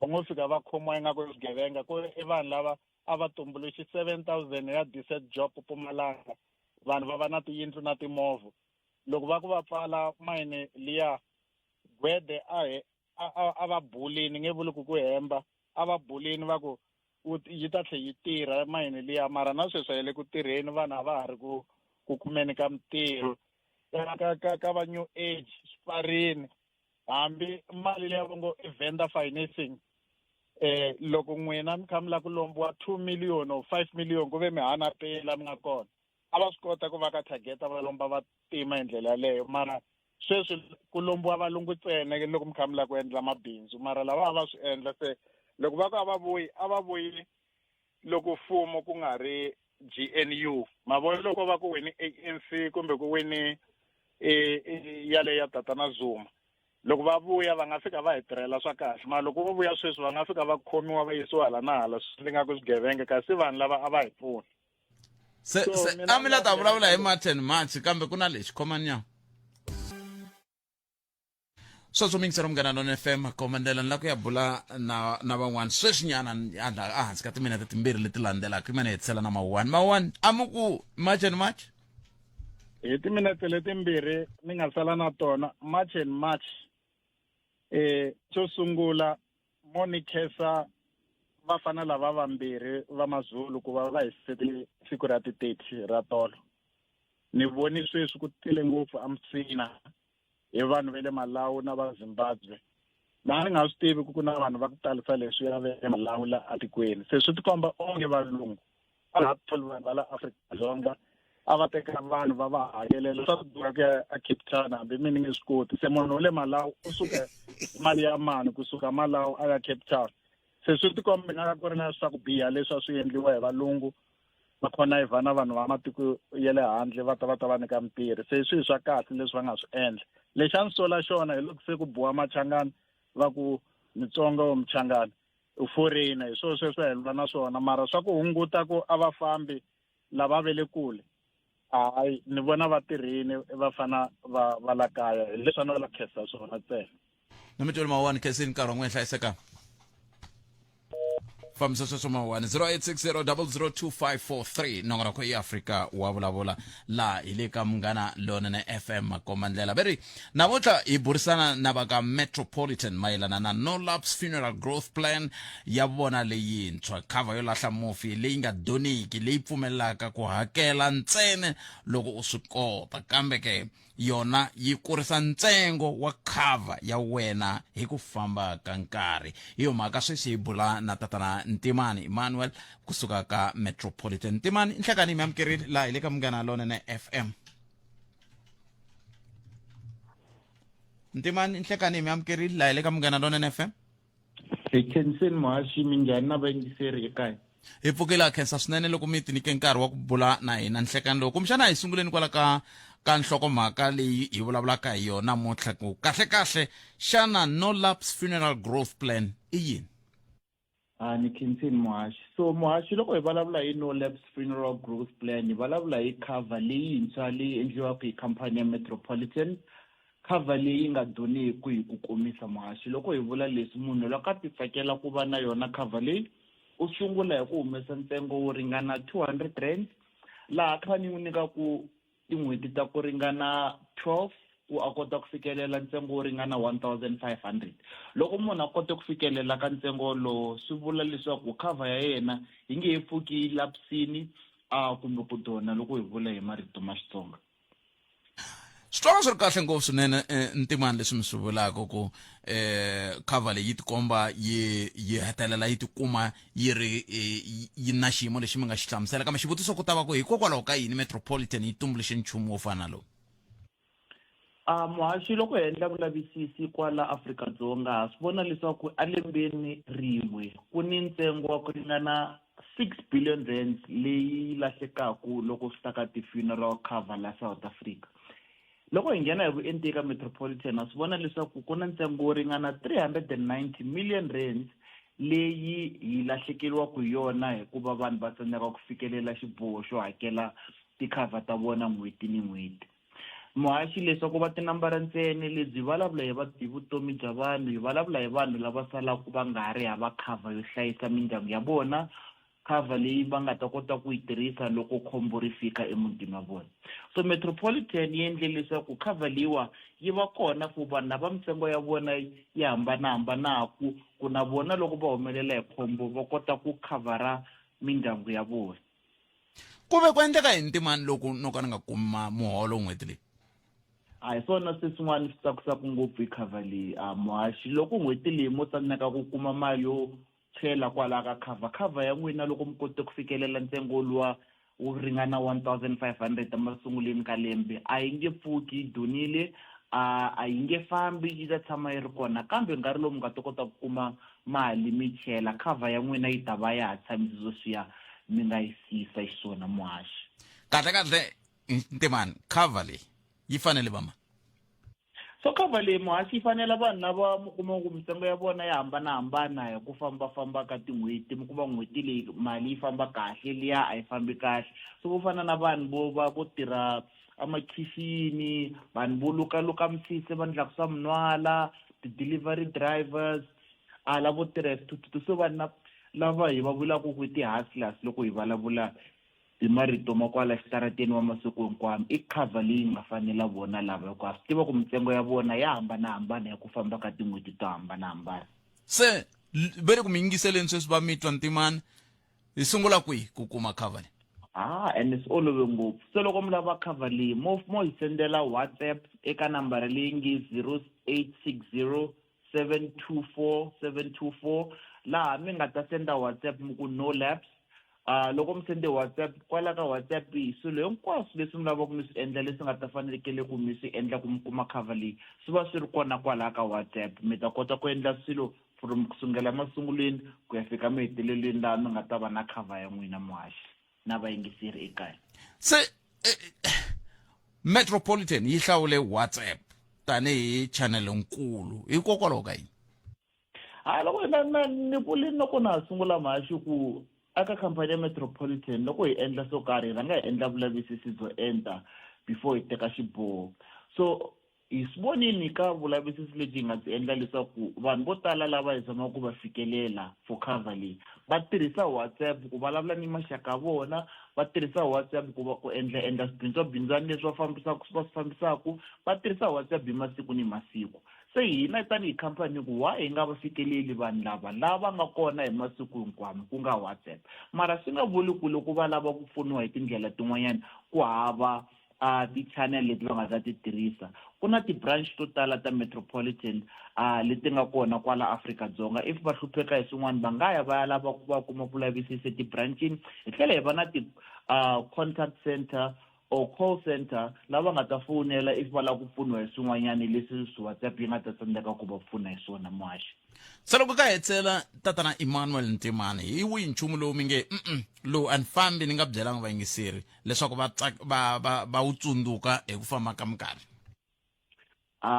va ngo fika va khomiwa ingaku i swigevenga ku i vanhu lava a va tumbuluxi 7000 ya decent job Mpumalanga vanhu va va na tiyindlu na timovha loko va ku va pfala mayini liya Gwede a he a a va bulini nge vuli ku ku hemba a va bulini va ku yi ta tlhe yi tirha mayini liya mara na sweswi a yi le ku tirheni vanhu a va ha ri ku ku kumeni ka mintirho ka ka ka ka va new age swiparini hambi mali leya va ngo i vendor financing eh loko n'wina mi kha mi lava ku lombiwa 2 million or 5 million ku ve mi hana peyi la mi nga kona a va swi kota ku va ka targeta va lomba va tima hi ndlela yaleyo mara sweswi ku lombiwa valungu ntsena loko mi kha mi lava ku endla mabindzu mara lava a va swi endla se loko va ku a va vuyi a va vuyi loko mfumo ku nga ri GNU ma vona loko va ku wini ANC kumbe ku wini e, e, yale ya tatana Zuma loko va vuya va nga fika va hi tirhela swa kahle mara loko vo vuya sweswi va nga fika va khomiwa va yisiwa hala na hala swi ndzi nga ku swigevenga kasi vanhu lava a va hi pfuna se se a mi la ta vulavula hi march and march kambe ku na lexi khomanyana. Sweswo mingisero Munghana Lona FM komandela ni la ku ya bula na na van'wana sweswinyana ehansi ka timinete timbirhi leti landzelaka imene hetisela na mawani mawani a mi ku March and March. Hi timinete letimbirhi ni nga sala na tona, March and March, xo sungula mo ni khensa vafana lava vambirhi va Mazulu ku va va hi setele siku ra ti 30 ra tolo. Ni voni sweswi ku tele ngopfu eMusina hi vanhu va le Malawi na va Zimbabwe. Na ni nga swi tivi ku ku na vanhu va ku talisa leswiya va le Malawi la atikweni. Se swi tikomba onge valungu a ha tholi vanhu va la Afrika-Dzonga, a va teka vanhu va va hakelela swa ku durha ku ya a Cape Town, hambi mi ni nge swi koti. Se munhu wa le Malawi u suka mali ya mani kusuka Malawi a ya Cape Town. Se swi tikomba nga ku ri na swa ku biha leswi a swi endliwa hi valungu va connivha na vanhu va matiko ya le handle va ta va ta va nyika mintirho. Se i swilo swa kahle leswi va nga swi endla. Lexi a ni sola xona hi loko se ku biwa Machangani va ku Mutsonga wa Muchangani u foreigner, hi swona sweswo hi lwa na swona. Mara swa ku hunguta ku a va fambi lava ve le kule, hayi ni vona va tirhini va fana va la kaya, hi leswi a ni la khensa swona ntsena. Na mi tweli mawani khensini nkarhi wa n'wina hlayiseka fambisa sweswo mawani 0860002543 nongonoko i Afrika wa vulavula laha hi le ka Munghana Lonene FM makombandlela ve ri namuntlha hi burisana na va ka Metropolitan mayelana na No Lapse Funeral Growth Plan ya vona leyintshwa, cover yo lahla mufi leyi nga doniki, leyi pfumelelaka ku hakela ntsena loko u swi kota, kambe ke yona yi kurisa ntsengo wa cover ya wena hi ku famba ka nkarhi. Hi yo mhaka sweswi hi bula na tatana Ntimani Emmanuel kusuka ka Metropolitan. Ntimani, nhlekani mi amukerile laha hi le ka Munghana Lonene FM. Ntimani, nhlekani mi amukerile laha hi le ka Munghana Lonene FM. Hi khenseni muhaxi, minjhani na vayingiseri ekaya? Hi pfukile, ha khensa swinene loko mi tinike nkarhi wa ku bula na hina nhlekani lowu. Kumbexana hi sunguleni kwala ka nhlokomhaka leyi hi vulavulaka hi yona namuntlha, ku kahle-kahle xana No Lapse Funeral Growth Plan i yini? A ni khenseni muhaxi. So muhaxi, loko hi vulavula hi No Lapse Funeral Growth Plan, hi vulavula hi cover leyintshwa leyi endliwaka hi khampani ya Metropolitan, cover leyi nga doneki hi ku komisa muhaxi. Loko hi vula leswi, munhu loko a ti tsakela ku va na yona cover leyi, u sungula hi ku humesa ntsengo wo ringana 200 rand, laha khampani yi n'wi nyikaku tin'hweti ta ku ringana 12 ku a kota ku fikelela ntsengo wo ringana 1500. Loko munhu a kote ku fikelela ka ntsengo wolowo, swi vula leswaku cover ya yena yi nge he pfuki yi lapsini a kumbe ku dona, loko hi vula hi marito ma Xitsonga. Swi twala swi ri kahle ngopfu swinene, Ntimani, leswi mi swi vulaka ku cover leyi yi tikomba yi yi hetelela yi tikuma yi ri yi na xiyimo lexi mi nga xi hlamusela, kambe xivutiso ku ta va ku hikokwalaho ka yini Metropolitan yi tumbuluxe nchumu wo fana na lowu? A muhaxi, loko hi endla vulavisisi kwala Afrika-Dzonga, ha swi vona leswaku elembeni rin'we ku ni ntsengo wa ku ringana 6 billion rands leyi lahlekaku loko swi ta ka ti-funeral cover la South Africa. Loko hi nghena hi vuenti eka Metropolitan, ha swi vona leswaku ku na ntsengo wo ringana 390 million rands leyi hi lahlekeriwaka hi yona hikuva vanhu va tsandzeka ku fikelela xiboho xo hakela ti-cover ta vona n'hweti ni n'hweti. Muhaxi, leswaku va tinambara ntsena, lebyi hi vulavula hi va hi vutomi bya vanhu, hi vulavula hi vanhu lava salaka va nga ha ri hava cover yo hlayisa mindyangu ya vona, cover leyi va nga ta kota ku yi tirhisa loko khombo ri fika emutini wa vona. So Metropolitan yi endle leswaku cover leyiwa yi va kona for vanhu lava mintsengo ya vona yi hambanahambanaku, ku na vona loko va humelela hi khombo va kota ku khavhara mindyangu ya vona. Ku ve ku endleka yini, Ntimani, loko no ka ni nga kumi muholo n'hweti leyi? A hi swona se swin'wana swi tsakisaka ngopfu hi cover leyi, a muhaxi. Loko n'hweti leyi mo tsandzeka ku kuma mali yo chela kwalaya ka cover, cover ya n'wina loko mi kote ku fikelela ntsengo luwa wo ringana 1500 emasunguleni ka lembe, a yi nge pfuki yi donile, a yi nge fambi, yi ta tshama yi ri kona. Kambe nkarhi lowu mi nga ta kota ku kuma mali mi chela, cover ya n'wina yi ta va ya ha tshamise sweswiya mi nga yi siyisa xiswona muhaxi. Kahle kahle, Ntimani, cover leyi yi fanele va mani? So cover leyi muhaxi yi fanela vanhu lava mi kuma ku mintsengo ya vona ya hambanahambana hi ku fambafamba ka tin'hweti mi kuma n'hweti leyi mali yi famba kahle liya a yi fambi kahle so vo fana na vanhu vo va ku tirha emakhixini vanhu vo lukaluka misisi va ndlaku swa minwala ti-delivery drivers a lavo tirha hi swithuthuthu so vanhu lava hi va vulaka ku i ti-hustlers loko hi vulavula hi marito ma kwala xitarateni wa masiku hinkwawo i cover leyi nga fanela vona lava hikuva swi tiva ku mintsengo ya vona ya hambanahambana hi ku famba ka tin'hweti to hambanahambana se ve le ku mi yingiseleni sweswi va mi twa ntimani hi sungula kwihi ku kuma cover leyi ah and swi olove ngopfu se loko mi lava cover leyi mo mo hi sendela whatsapp eka nambara leyi nge 0860 724 724 laha mi nga ta senda whatsapp mi ku no laps uh, loko mi sende whatsapp kwala ka whatsapp hi swilo hinkwaswo leswi mi lavaka mi swi endla leswi nga ta fanekele ku mi swi endla ku mi kuma cover leyi swi va swi ri kona kwalaha ka whatsapp mi ta kota ku endla swilo from ku sungela masungulweni ku ya fika mahetelelweni laha mi nga ta va na cover ya n'wina muhaxi na vayingiseri ekaya se eh, metropolitan yi hlawule whatsapp tanihi channel nkulu hikokwalaho ka yini hayi loko na na ni vuli loko na ha sungula mhaxi ku aka khampani ya metropolitan loko hi endla swo karhi hi rhanga hi endla vulavisisi byo enta before hi teka xiboho so Hi swi vonile ka vulavisisi lebyi hi nga byi endla leswaku vanhu vo tala lava hi zamaka ku va fikelela for cover leyi va tirhisa WhatsApp ku vulavula ni maxaka ya vona, va tirhisa WhatsApp ku va ku endla endla swibindzwabindzwana leswi va fambisaka va swi fambisaka, va tirhisa WhatsApp hi masiku ni masiku. Se hina tanihi khampani hi ku why hi nga va fikeleli vanhu lava lava nga kona hi masiku hinkwawo ku nga WhatsApp. Mara swi nga vuli ku loko va lava ku pfuniwa hi tindlela tin'wanyana ku hava a ti-channel leti va nga ta ti tirhisa ku na ti-branch to tala ta metropolitan a leti nga kona kwala Afrika-Dzonga if va hlupheka hi swin'wana va nga ya va ya lava ku va kuma ku lavisisa ti-branchini hi tlhela hi va na ti-contact center or call center lava nga ta fowunela if va lava ku pfuniwa hi swin'wanyana leswi swi WhatsApp yi nga ta tsandzeka ku va pfuna hi swona muhaxi Se loko ka hetsela tatana Emmanuel Ntimani hi wihi nchumu lowu mi nge mm lowu a ni fambi ni nga byelanga vayingiseri leswaku va va va va wu tsundzuka hi ku famba ka minkarhi a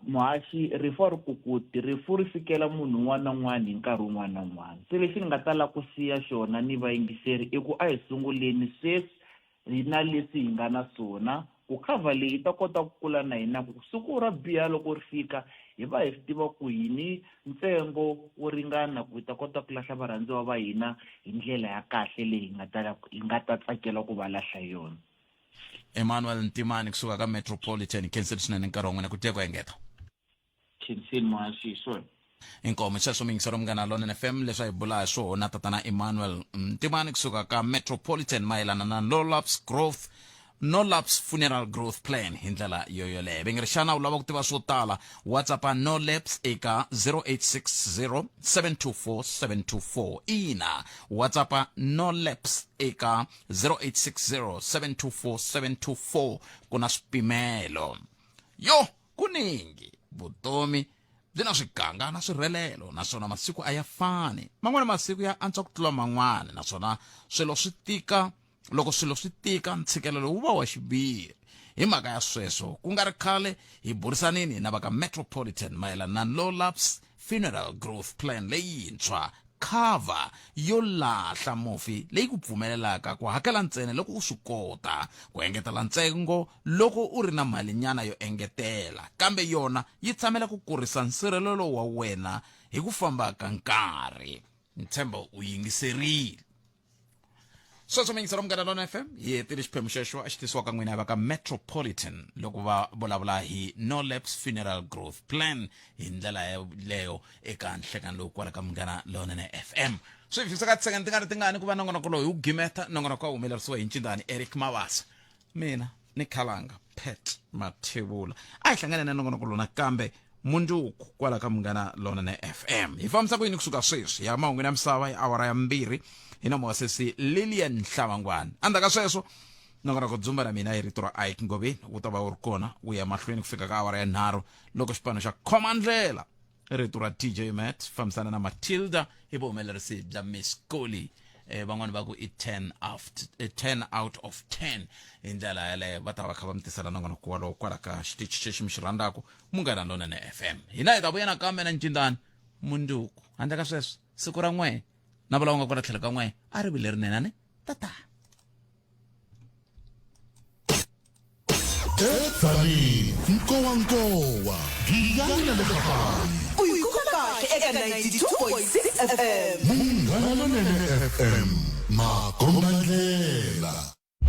muhaxi rifu a ri kukuti rifu ri fikela munhu un'wana na un'wana hi nkarhi wun'wana na wun'wana se lexi ni nga ta lava ku siya xona ni vayingiseri i ku a hi sunguleni sweswi hi na leswi hi nga na swona ku cover leyi yi ta kota ku kula na hina ku siku ra biha loko ri fika hi va hi swi tiva ku hi ni ntsengo wo ringana ku hi ta kota ku lahla varhandziwa va hina hi ndlela ya kahle leyi hi nga ta hi nga ta tsakela ku va lahla hi yona. Emmanuel Ntimani kusuka ka Metropolitan khensile swinene nkarhi wa n'wina ku tiya ku engeta. Khensile muhaxi hi swona. Inkomo sweswo miyingiselo munghana Lonene FM leswi a hi bula hi swona tatana Emmanuel Ntimani kusuka ka Metropolitan mayelana na no lapse growth no lapse funeral growth plan hi ndlela yoyoleyo va nge ri xana u lava ku tiva swo tala whatsappa no lapse eka 0860 724 724 ina whatsappa no lapse eka 0860 724 724 ku na swipimelo yo kuningi vutomi byi na swiganga na swirhelelo naswona masiku a ya fani man'wana masiku ya antswa ku tlula man'wana naswona swilo swi tika loko swilo swi tika ntshikelelo wu va wa xiviri hi mhaka ya sweswo ku nga ri khale hi burisanini na va ka metropolitan mayelana na low lapse funeral growth plan leyintshwa cover yo lahla mufi leyi ku pfumelelaka ku hakela ntsena loko u swi kota ku engetela ntsengo loko u ri na malinyana yo engetela kambe yona yi tshamela ku kurisa nsirhelelo wa wena hi ku famba ka nkarhi ntshembo u yingiserile sweswo miyingiselo munghana lona fm hi hetile xiphemu xexo a xi tisiwaka n'wina va ka metropolitan loko va vulavula hi no lapse funeral growth plan hi ndlela yaleyo eka nhlekani lowu kwala ka munghana lonene fm swi hi fikisa ka tisecond ti nga ri tingani ku va nongonoko lowu hi wu gimeta nongonoko wa humelerisiwa hi ncindani eric mavasa mina ni khalanga pet mathebula a hi hlangane na nongonoko lowu nakambe mundzuku kwala ka munghana lonene fm hi fambisa ku yini kusuka sweswi ya mahungwini ya misava hi awara ya mbirhi hi nomo wa sesi lilian hlavangwana endzhaku ka sweswo nongonoko dzumba na mina hi rito ra ike ngoveni wu ta va wu ri kona wu ya mahlweni ku fika ka awara ya nharhu loko xipano xa khoma ndlela rito ra tj mat fambisana na matilda hi vuhumelerisi bya miss coli eh, van'wani va ku i 10 out, 10 out of 10 hi ndlela yaleyo va ta va kha va mi tisela nongonoko walowo kwala ka xitichi xexi mi xi rhandzaka Munghana Lonene FM. Hina hi ta vuya nakambe na ncindani mundzuku. Handle ka sweswo, siku ra n'we na vula nga kwala tlhelo ka n'we a ri vi lerinene ane tata. Edzanini nkowankowa giyani na le kapani U yi kuma kahle eka 92.6 FM. Munghana Lonene FM makombandlela.